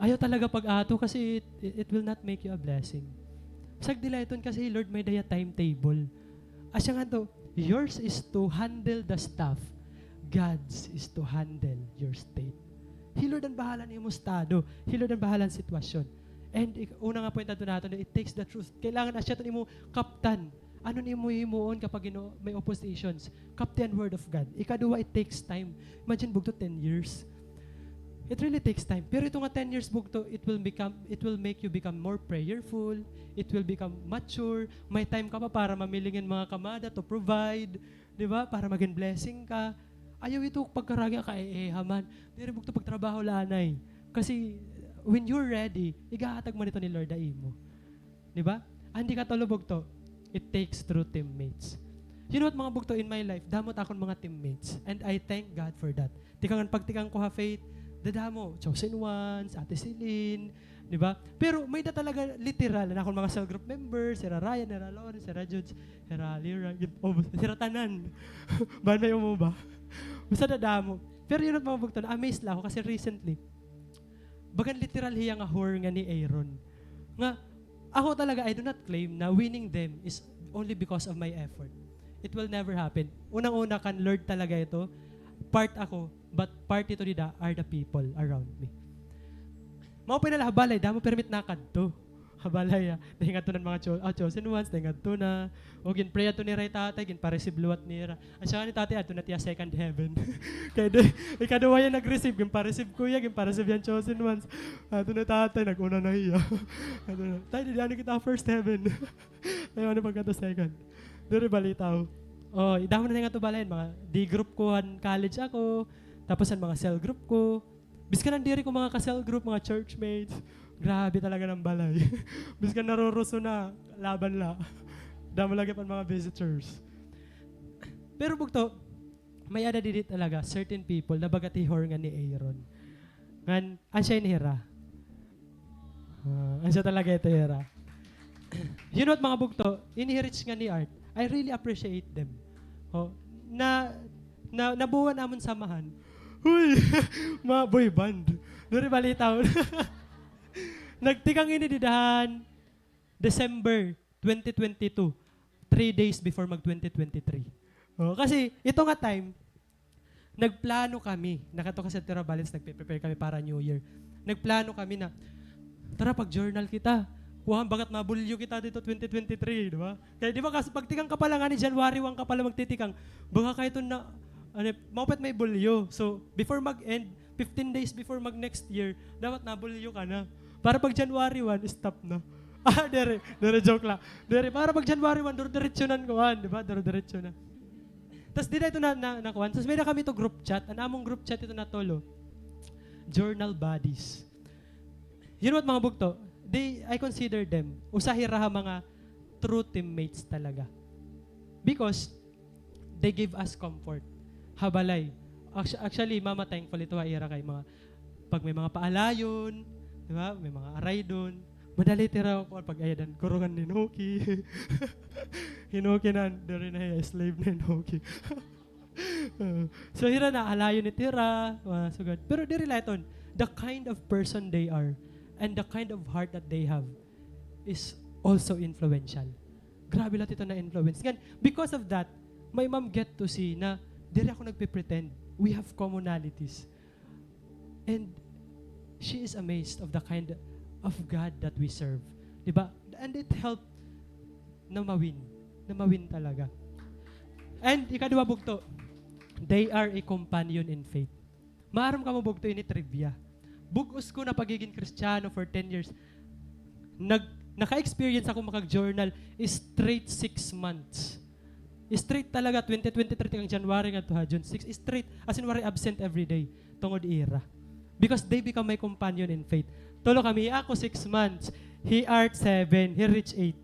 Ayaw talaga pag-ato kasi it, it, it will not make you a blessing. Sagdi la iton kasi, Lord, may-ada hiya timetable. Asya ngadto, yours is to handle the stuff. God's is to handle your state. Hi Lord an bahala han imo estado. Hi Lord an bahala han sitwasyon. And ik-, una nga point adto naton, it takes the truth. Kailangan asya iton imo kaptan. Ano an imo himuon kapag ino-, may oppositions? Kapti an word of God. Ikaduha, it takes time. Imagine, bugto, ten years. It really takes time. Pero ito nga ten years, bugto, it will become, it will make you become more prayerful. It will become mature. May time ka pa para mamili hin mga kamada to provide. Di ba? Para magin blessing ka. Ayaw ito pagkaragi ka, eh, eh, haman. Diri, bugto, pagtrabaho la anay. Kasi, when you're ready, igahatag man ito ni Lord ha imo. Di ba? An ikatulo, bugto, it takes true teammates. You know what, mga bugto, in my life, damo it akon mga teammates. And I thank God for that. Tikang an pagtikang ko ha Faith, dadamo, Chosen Ones, Ate Celine, di ba? Pero may-ada talaga literal, an akon mga cell group members, hira Ryan, hira Lawrence, hira Judes, hira Lyra, gin-, oh, hira tanan. Bangin may umuba. Basta dadamo. Pero you know what, mga bugto, na-amaze la ako kasi recently, bagan literal hiya nga whore nga ni Aaron. Nga, ako talaga, I do not claim na winning them is only because of my effort. It will never happen. Unang-una, kan Lord talaga ito. Part ako, but part ito dida are the people around me. Maupay na la ha balay, damo permi it nakadto. Ha balay, ah. Dayon ngadto na an mga cho-, ah, Chosen Ones, dayon ngadto na. O, gin-pray adto nira hi tatay, ginpa-receive liwat nira. Asya ni tatay, adto na it iya second heaven. Kay di, ikaduha hiya nag-receive, ginpa-receive kuya, ginpa-receive hiya an Chosen Ones. Adto na tatay, nag-una na hiya. Adto na, "Tay, didi anay kita first heaven." Ay, ano pagkadto second? Diri balitaw. Oh, idamo na nga to balay, mga D group ko, han college ako, tapos an mga cell group ko. Biskan an diri ko mga ka-cell group, mga churchmates, grabe talaga an balay. Biskan naruruso na, laban la. Damo lagi pa an mga visitors. Pero bugto, may-ada didi talaga certain people na baga it hi whore nga ni Aaron. Ngan, asya ini hira. Ah, asya talaga ito hira. You know what, mga bugto, ini hi Rich ngan hi Art, I really appreciate them. Ho, na, na, nabuo an amon samahan. Huy! Mga boy band. Diri balitaw. Nagtikang ini dida han December twenty twenty-two, three days before mag twenty twenty-three. Oh, kasi ito nga time, nagplano kami. Nakadto kasi ha Tira Valens, nagpe-prepare kami para New Year. Nagplano kami na, "Tara, pag-journal kita. Kuan, banga't mabulyo kita didto twenty twenty-three," di ba? Kay di ba, kas-, pagtikang ka pa la ngani, January one ka pa la magtitikang, baka kay ito na, ano, maupay it may bulyo. So, before mag-end, fifteen days before mag next year, dapat nabulyo ka na. Para pag January one, stop na. Ah, diri, diri, joke la. Diri, para pag January one, dire-diretso na an kuan, di ba? Dire-diretso na. Tas dida ito na, na, na kuan. Tas may-ada kami ito group chat. An amon group chat ito na tulo. Journal buddies. You know what, mga bugto? They, I consider them usa hira ha mga true teammates talaga. Because they give us comfort ha balay. Actu-, actually, Mama, thankful ito ha ira kay mga, pag may mga paalayon, di ba? May mga araydon. Madali it ira, kuan, pag-ayad an kurungan ni Noki. Hi Noki na, diri na hiya, slave na hi Noki. Uh, so, hira na, alayon it ira, mga sugad. Pero diri la iton, the kind of person they are and the kind of heart that they have is also influential. Grabe la ito na influence. Ngan, because of that, my mom get to see na diri ako nagpe-pretend. We have commonalities. And she is amazed of the kind of God that we serve. Di ba? And it helped na ma-win. Na ma-win talaga. And ikaduha, bugto, they are a companion in faith. Maaram kamo, bugto, ini trivia. Bug-os ko na pagigin Kristiyano for ten years. Nag-, naka-experience ako makag-journal straight six months. Straight talaga, twenty twenty-three tikang January ngadto ha June six, straight. As in, waray absent every day. Tungod ira. Because they become my companion in faith. Tulo kami, ako six months, hi Art seven, hi Rich eight.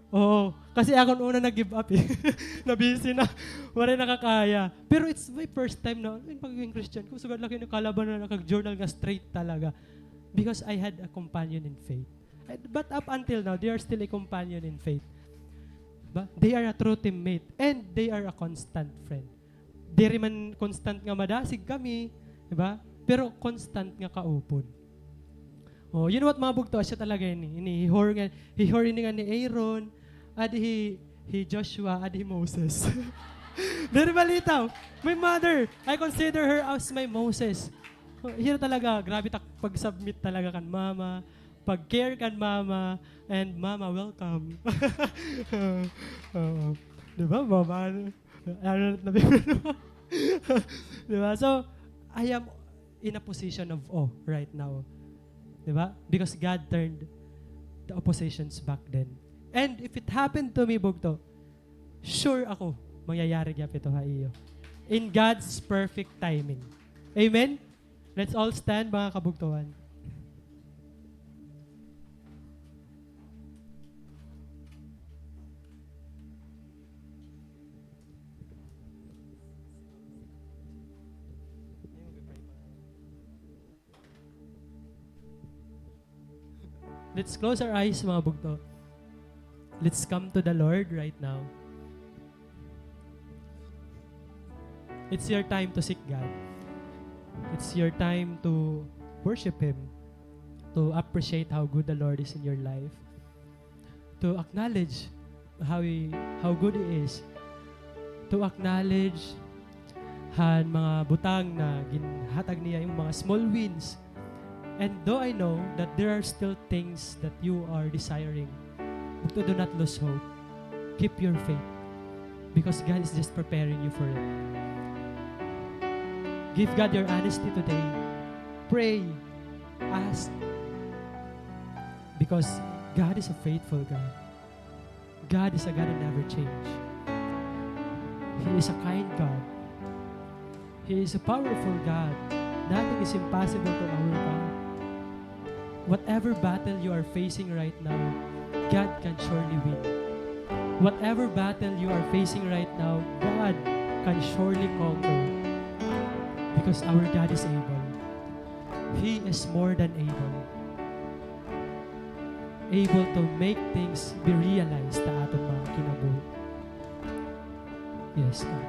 Oo, kasi ako an una nag-give up eh. Na-busy na. Waray nakakaya. Pero it's my first time na, in pagiging Christian ko, sugad lagi ni kalaban na nakag-journal nga straight talaga. Because I had a companion in faith. But up until now, they are still a companion in faith. They are a true teammate and they are a constant friend. Diri man constant nga madasig kami, di ba? Pero constant nga kaupod. Oh, you know what, mga bugto, asya talaga ini. Ini, hihor nga, hihor ini nga ni Aaron, adi hi, hi Joshua, adi hi Moses. Very malitaw. My mother, I consider her as my Moses. Oh, hira talaga, grabe tak pag-submit talaga kan mama, pag-care kan mama, and mama, welcome. Oo. Di ba, mama? Ano na, di ba? So, I am in a position of awe right now. Di ba? Because God turned the oppositions back then. And if it happened to me, bugto, sure ako, mangyayari gihap ito ha iyo. In God's perfect timing. Amen? Let's all stand, mga kabugtoan. Let's close our eyes, mga bugto. Let's come to the Lord right now. It's your time to seek God. It's your time to worship Him, to appreciate how good the Lord is in your life, to acknowledge how he, how good He is, to acknowledge han mga butang na ginhatag niya, yung mga small wins. And though I know that there are still things that you are desiring, bugto, do not lose hope. Keep your faith because God is just preparing you for it. Give God your honesty today. Pray. Ask. Because God is a faithful God. God is a God who never change. He is a kind God. He is a powerful God. Nothing is impossible to our God. Whatever battle you are facing right now, God can surely win. Whatever battle you are facing right now, God can surely conquer. Because our God is able. He is more than able. Able to make things be realized sa aton mga kinabuhi. Yes, God.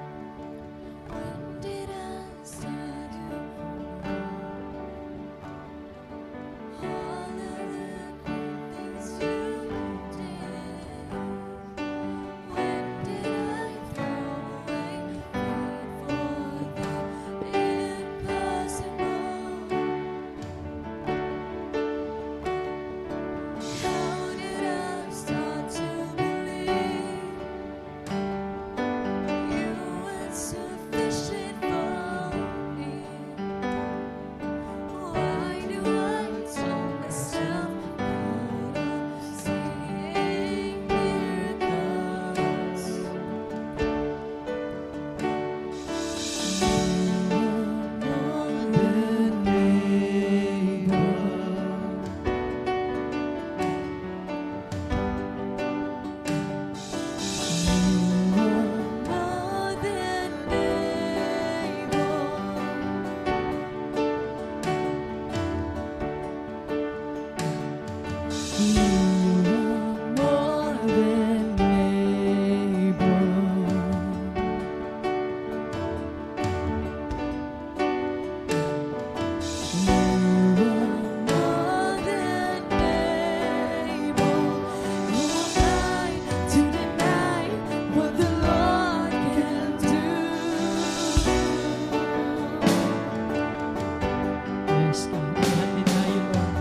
Yes, God. Lahat din tayo, Lord.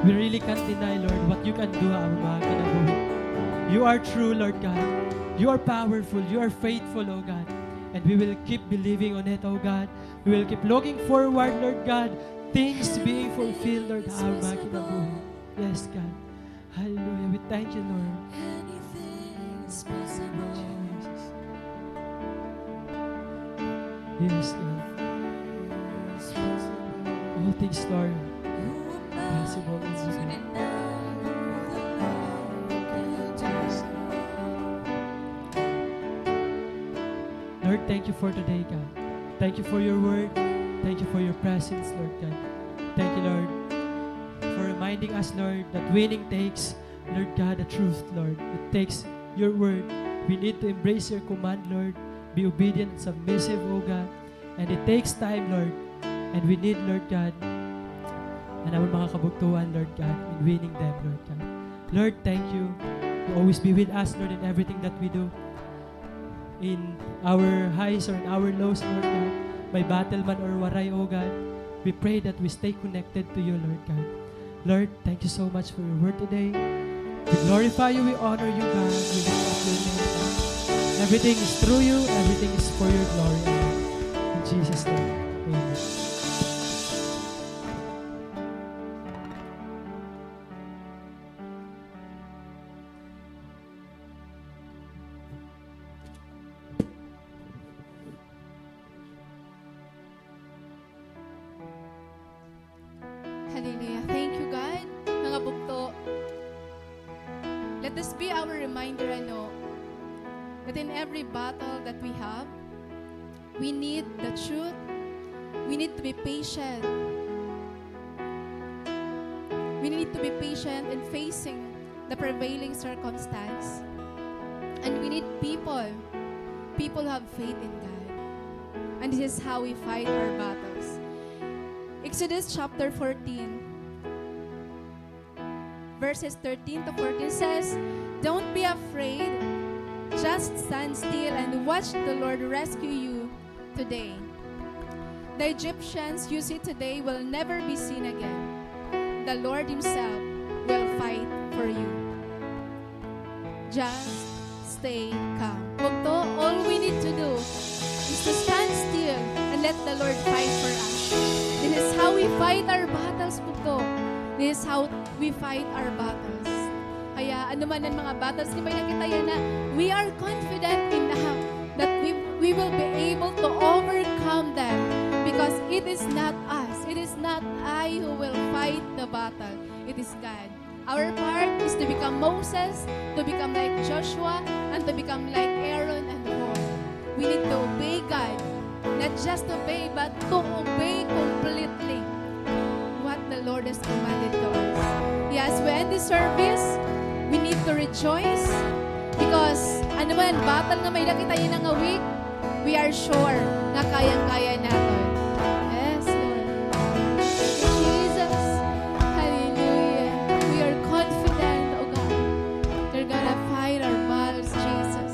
We really can't deny, Lord, what you can do ha amon mga kinabuhi. You are true, Lord God. You are powerful. You are faithful, O God. And we will keep believing on it, O God. We will keep looking forward, Lord God. Things being fulfilled, Lord, ha amon mga kinabuhi. Yes, God. Hallelujah. We thank you, Lord. Anything is possible. Jesus. Yes, Lord. All things, Lord, possible in you. Lord, thank you for today, God. Thank you for your word. Thank you for your presence, Lord God. Thank you, Lord, for reminding us, Lord, that winning takes, Lord God, the truth, Lord. It takes your word. We need to embrace your command, Lord. Be obedient and submissive, O God. And it takes time, Lord. And we need, Lord God, an amon mga kabugtoan, Lord God, in winning them, Lord God. Lord, thank you. You always be with us, Lord, in everything that we do. In our highs or in our lows, Lord God. May battle man or waray, O God. We pray that we stay connected to you, Lord God. Lord, thank you so much for your word today. We glorify you, we honor you, God. We lift up your name, God. Everything is through you, everything is for your glory, Lord. In Jesus' name, amen. Hallelujah. Thank you, God. Mga bugto, let this be our reminder, ano, that in every battle that we have, we need the truth. We need to be patient. We need to be patient in facing the prevailing circumstance. And we need people, people who have faith in God. And this is how we fight our battles. Exodus chapter fourteen, verses thirteen to fourteen says, "Don't be afraid. Just stand still and watch the Lord rescue you today. The Egyptians you see today will never be seen again. The Lord himself will fight for you. Just stay calm." Bugto, all we need to do is to stand still and let the Lord fight for us. This is how we fight our battles, bugto. This is how we fight our battles. Kaya ano man an mga battles nga may-ada kita yana, we are confident enough that we, we will be able to overcome them, because it is not us, it is not I who will fight the battle, it is God. Our part is to become Moses, to become like Joshua, and to become like Aaron and Hur. We need to obey God. Not just obey, but to obey completely what the Lord has commanded to us. Yes, we end this service, we need to rejoice because ano man, battle nga may-ada kita yana nga week, we are sure nga kayang-kaya naton. Yes, Lord. Thank you, Jesus. Hallelujah. We are confident, O God. You're gonna fight our battles, Jesus.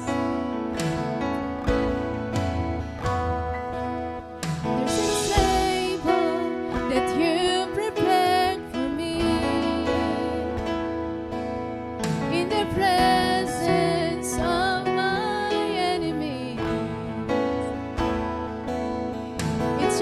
There's a table that you prepared for me in the presence of my enemies. It's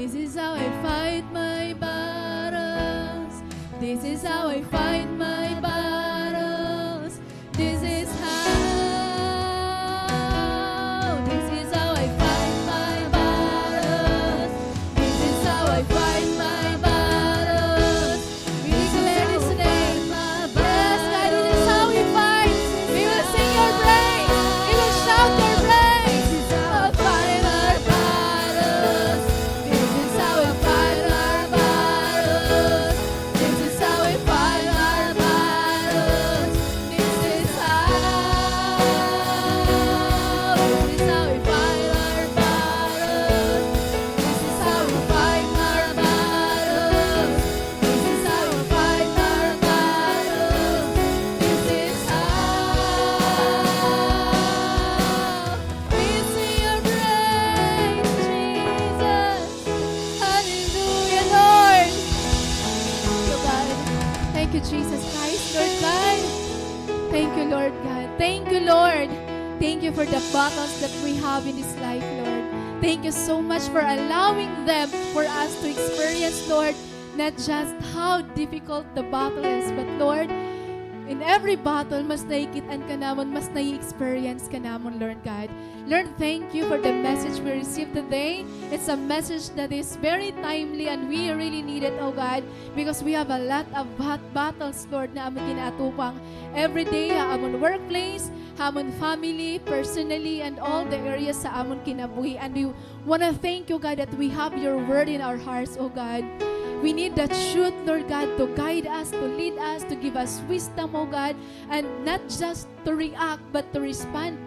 This is how I fight my battles. This is how I fight my battles. This is how. This is how I fight my battles. This is how I fight my battles. We declare His name. Yes, God, this is how we fight. We will sing your praise. We will shout your praise. This is how we fight our battles. This is how we fight our battles. This is how we fight our battles. This is how. This is how we fight our battles. This is how we fight our battles. This is how we fight our battles. This is how we sing your praise, Jesus. Hallelujah, Lord. Thank you, God. Thank you, Jesus Christ, Lord God. Thank you, Lord God. Thank you, Lord. Thank you for the battles that we have in this life, Lord. Thank you so much for allowing them for us to experience, Lord. Not just how difficult the battle is, but Lord, in every battle, mas nakikit-an ka namon, mas nai-experience ka namon, Lord God. Lord, thank you for the message we received today. It's a message that is very timely and we really need it, oh God, because we have a lot of bat-, battles, Lord, na amon gin-aatupang every day, ha amon workplace, ha amon family, personally, and all the areas sa amon kinabuhi. And we wanna thank you, God, that we have your word in our hearts, oh God. We need the truth, Lord God, to guide us, to lead us, to give us wisdom, oh God, and not just to react, but to respond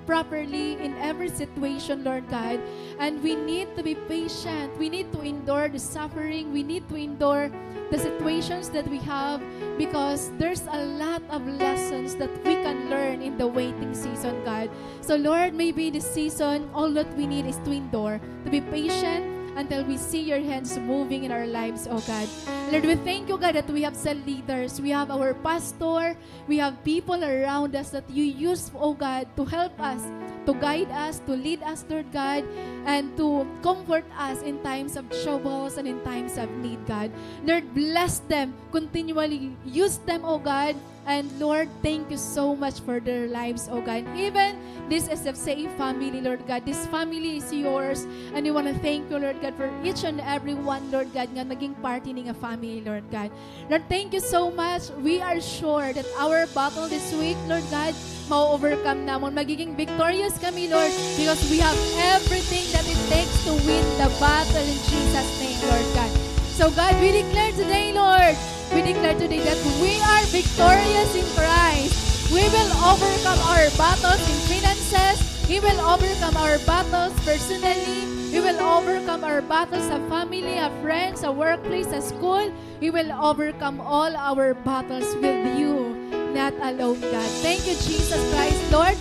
properly in every situation, Lord God. And we need to be patient. We need to endure the suffering. We need to endure the situations that we have because there's a lot of lessons that we can learn in the waiting season, God. So, Lord, maybe this season, all that we need is to endure, to be patient until we see your hands moving in our lives, oh God. Lord, we thank you, God, that we have said leaders. We have our pastor. We have people around us that you use, oh God, to help us, to guide us, to lead us, Lord God, and to comfort us in times of troubles and in times of need, God. Lord, bless them. Continually use them, oh God. And Lord, thank you so much for their lives, oh God. And even this S F C A family, Lord God. This family is yours. And we wanna thank you, Lord God, for each and every one, Lord God, nga naging parte hini nga family, Lord God. Lord, thank you so much. We are sure that our battle this week, Lord God, ma-overcome namon. Magiging victorious kami, Lord, because we have everything that it takes to win the battle in Jesus' name, Lord God. So, God, we declare today, Lord, we declare today that we are victorious in Christ. We will overcome our battles in finances. We will overcome our battles personally. We will overcome our battles sa family, sa friends, sa workplace, sa school. We will overcome all our battles with you, not alone, God. Thank you, Jesus Christ. Lord,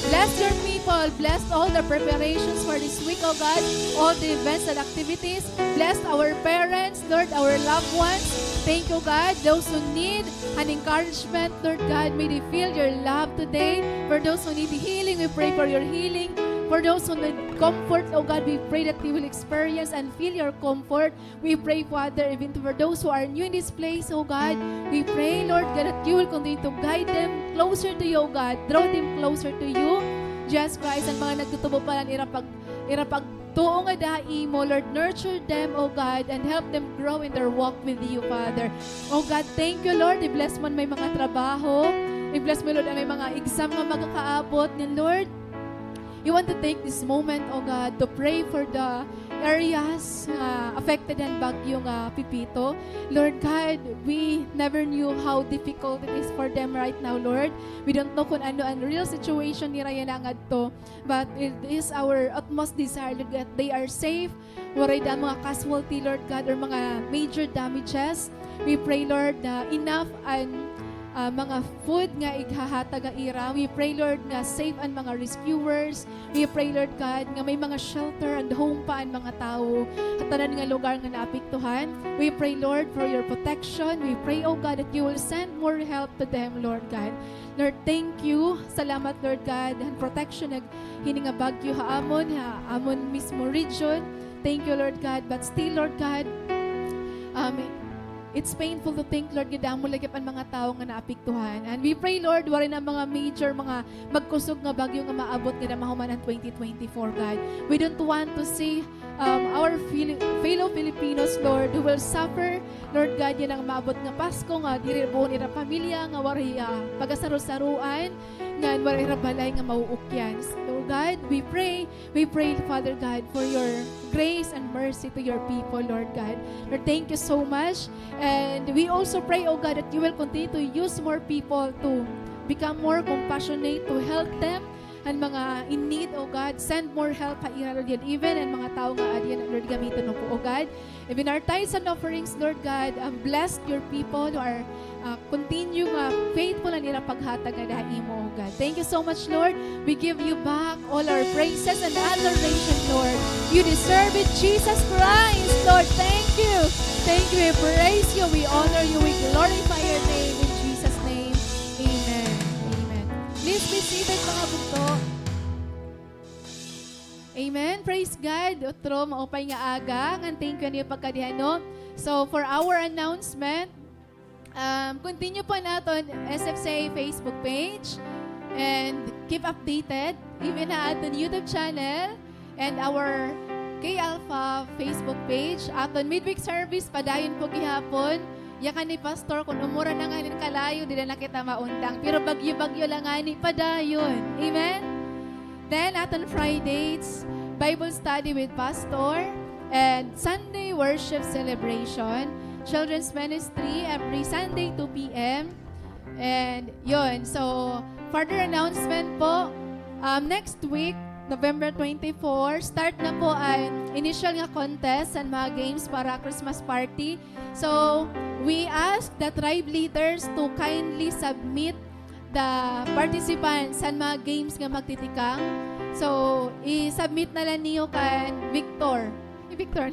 bless your people. Bless all the preparations for this week, oh God. All the events and activities. Bless our parents, Lord, our loved ones. Thank you, God. Those who need an encouragement, Lord God, may they feel your love today. For those who need healing, we pray for your healing. For those who need comfort, oh God, we pray that they will experience and feel your comfort. We pray, Father, even for those who are new in this place, oh God, we pray, Lord God, that you will continue to guide them closer to you, oh God. Draw them closer to you, Jesus Christ. An mga nagtutubo pa la han ira pag-, ira pagtuo ngada ha imo, Lord, nurture them, oh God, and help them grow in their walk with you, Father. Oh God, thank you, Lord. I-bless mo an may mga trabaho. I-bless mo, Lord, an may mga exam nga makakaabot. Ngan, Lord, we want to take this moment, oh God, to pray for the areas nga affected han bagyo nga Pepito. Lord God, we never knew how difficult it is for them right now, Lord. We don't know kon ano an real situation nira yana ngadto, but it is our utmost desire, Lord, that they are safe. Waray daan mga casualty, Lord God, or mga major damages. We pray, Lord, na enough an, ah, mga food nga ighahatag ha ira. We pray, Lord, nga safe an mga rescuers. We pray, Lord God, nga may mga shelter and home pa an mga tawo ha tanan nga lugar nga naapektuhan. We pray, Lord, for your protection. We pray, oh God, that you will send more help to them, Lord God. Lord, thank you. Salamat, Lord God, han protection nga hini nga bagyo ha amon, ha amon mismo region. Thank you, Lord God. But still, Lord God, um, it's painful to think, Lord, nga damo lagi pa an mga tawo nga naapektuhan. And we pray, Lord, waray na mga major, mga magkusog nga bagyo nga maabot nga mahuman an twenty twenty-four, God. We don't want to see, um, our Fili-, fellow Filipinos, Lord, who will suffer, Lord God, yana nga maabot nga Pasko, nga diri buon ira pamilya, nga waray, ah, pagasarusaruan, ngan waray ira balay nga mauukyan. So, God, we pray We pray, Father God, for your grace and mercy to your people, Lord God. Lord, thank you so much. And we also pray, oh God, that you will continue to use more people to become more compassionate, to help them, an mga in need, oh God. Send more help ha ira, Lord, ngan even an mga tawo nga adi yana, Lord, gamiton mo po, oh God. Even our tithes and offerings, Lord God, um, bless your people who are, uh, continue nga faithful an ira paghatag nga ha imo, oh God. Thank you so much, Lord. We give you back all our praises and adoration, Lord. You deserve it, Jesus Christ, Lord. Thank you. Thank you. We praise you. We honor you. We glorify your name in Jesus' name. Amen. Amen. Please be seated, mga bugto. Amen. Praise God. Utro, maupay nga aga. Ngan thank you niyo pagkadiha, no? So, for our announcement, um, continue po an aton S F C A Facebook page and keep updated even ha aton YouTube channel and our K Alpha Facebook page. Aton midweek service, padayon po gihapon. Yakan ni Pastor, kon umura na ngani hin kalayo, dida na kita maundang. Pero bagyo-bagyo la ngani, padayon. Amen? Then, aton Fridays, Bible study with Pastor, and Sunday worship celebration, children's ministry every Sunday, two P M. And, yun. So, further announcement po, um, next week, November twenty-four, start na po an initial nga contest han mga games para Christmas party. So, we ask the tribe leaders to kindly submit the participants han mga games nga magtitikang. So, i-submit na la niyo kan Victor. Victor.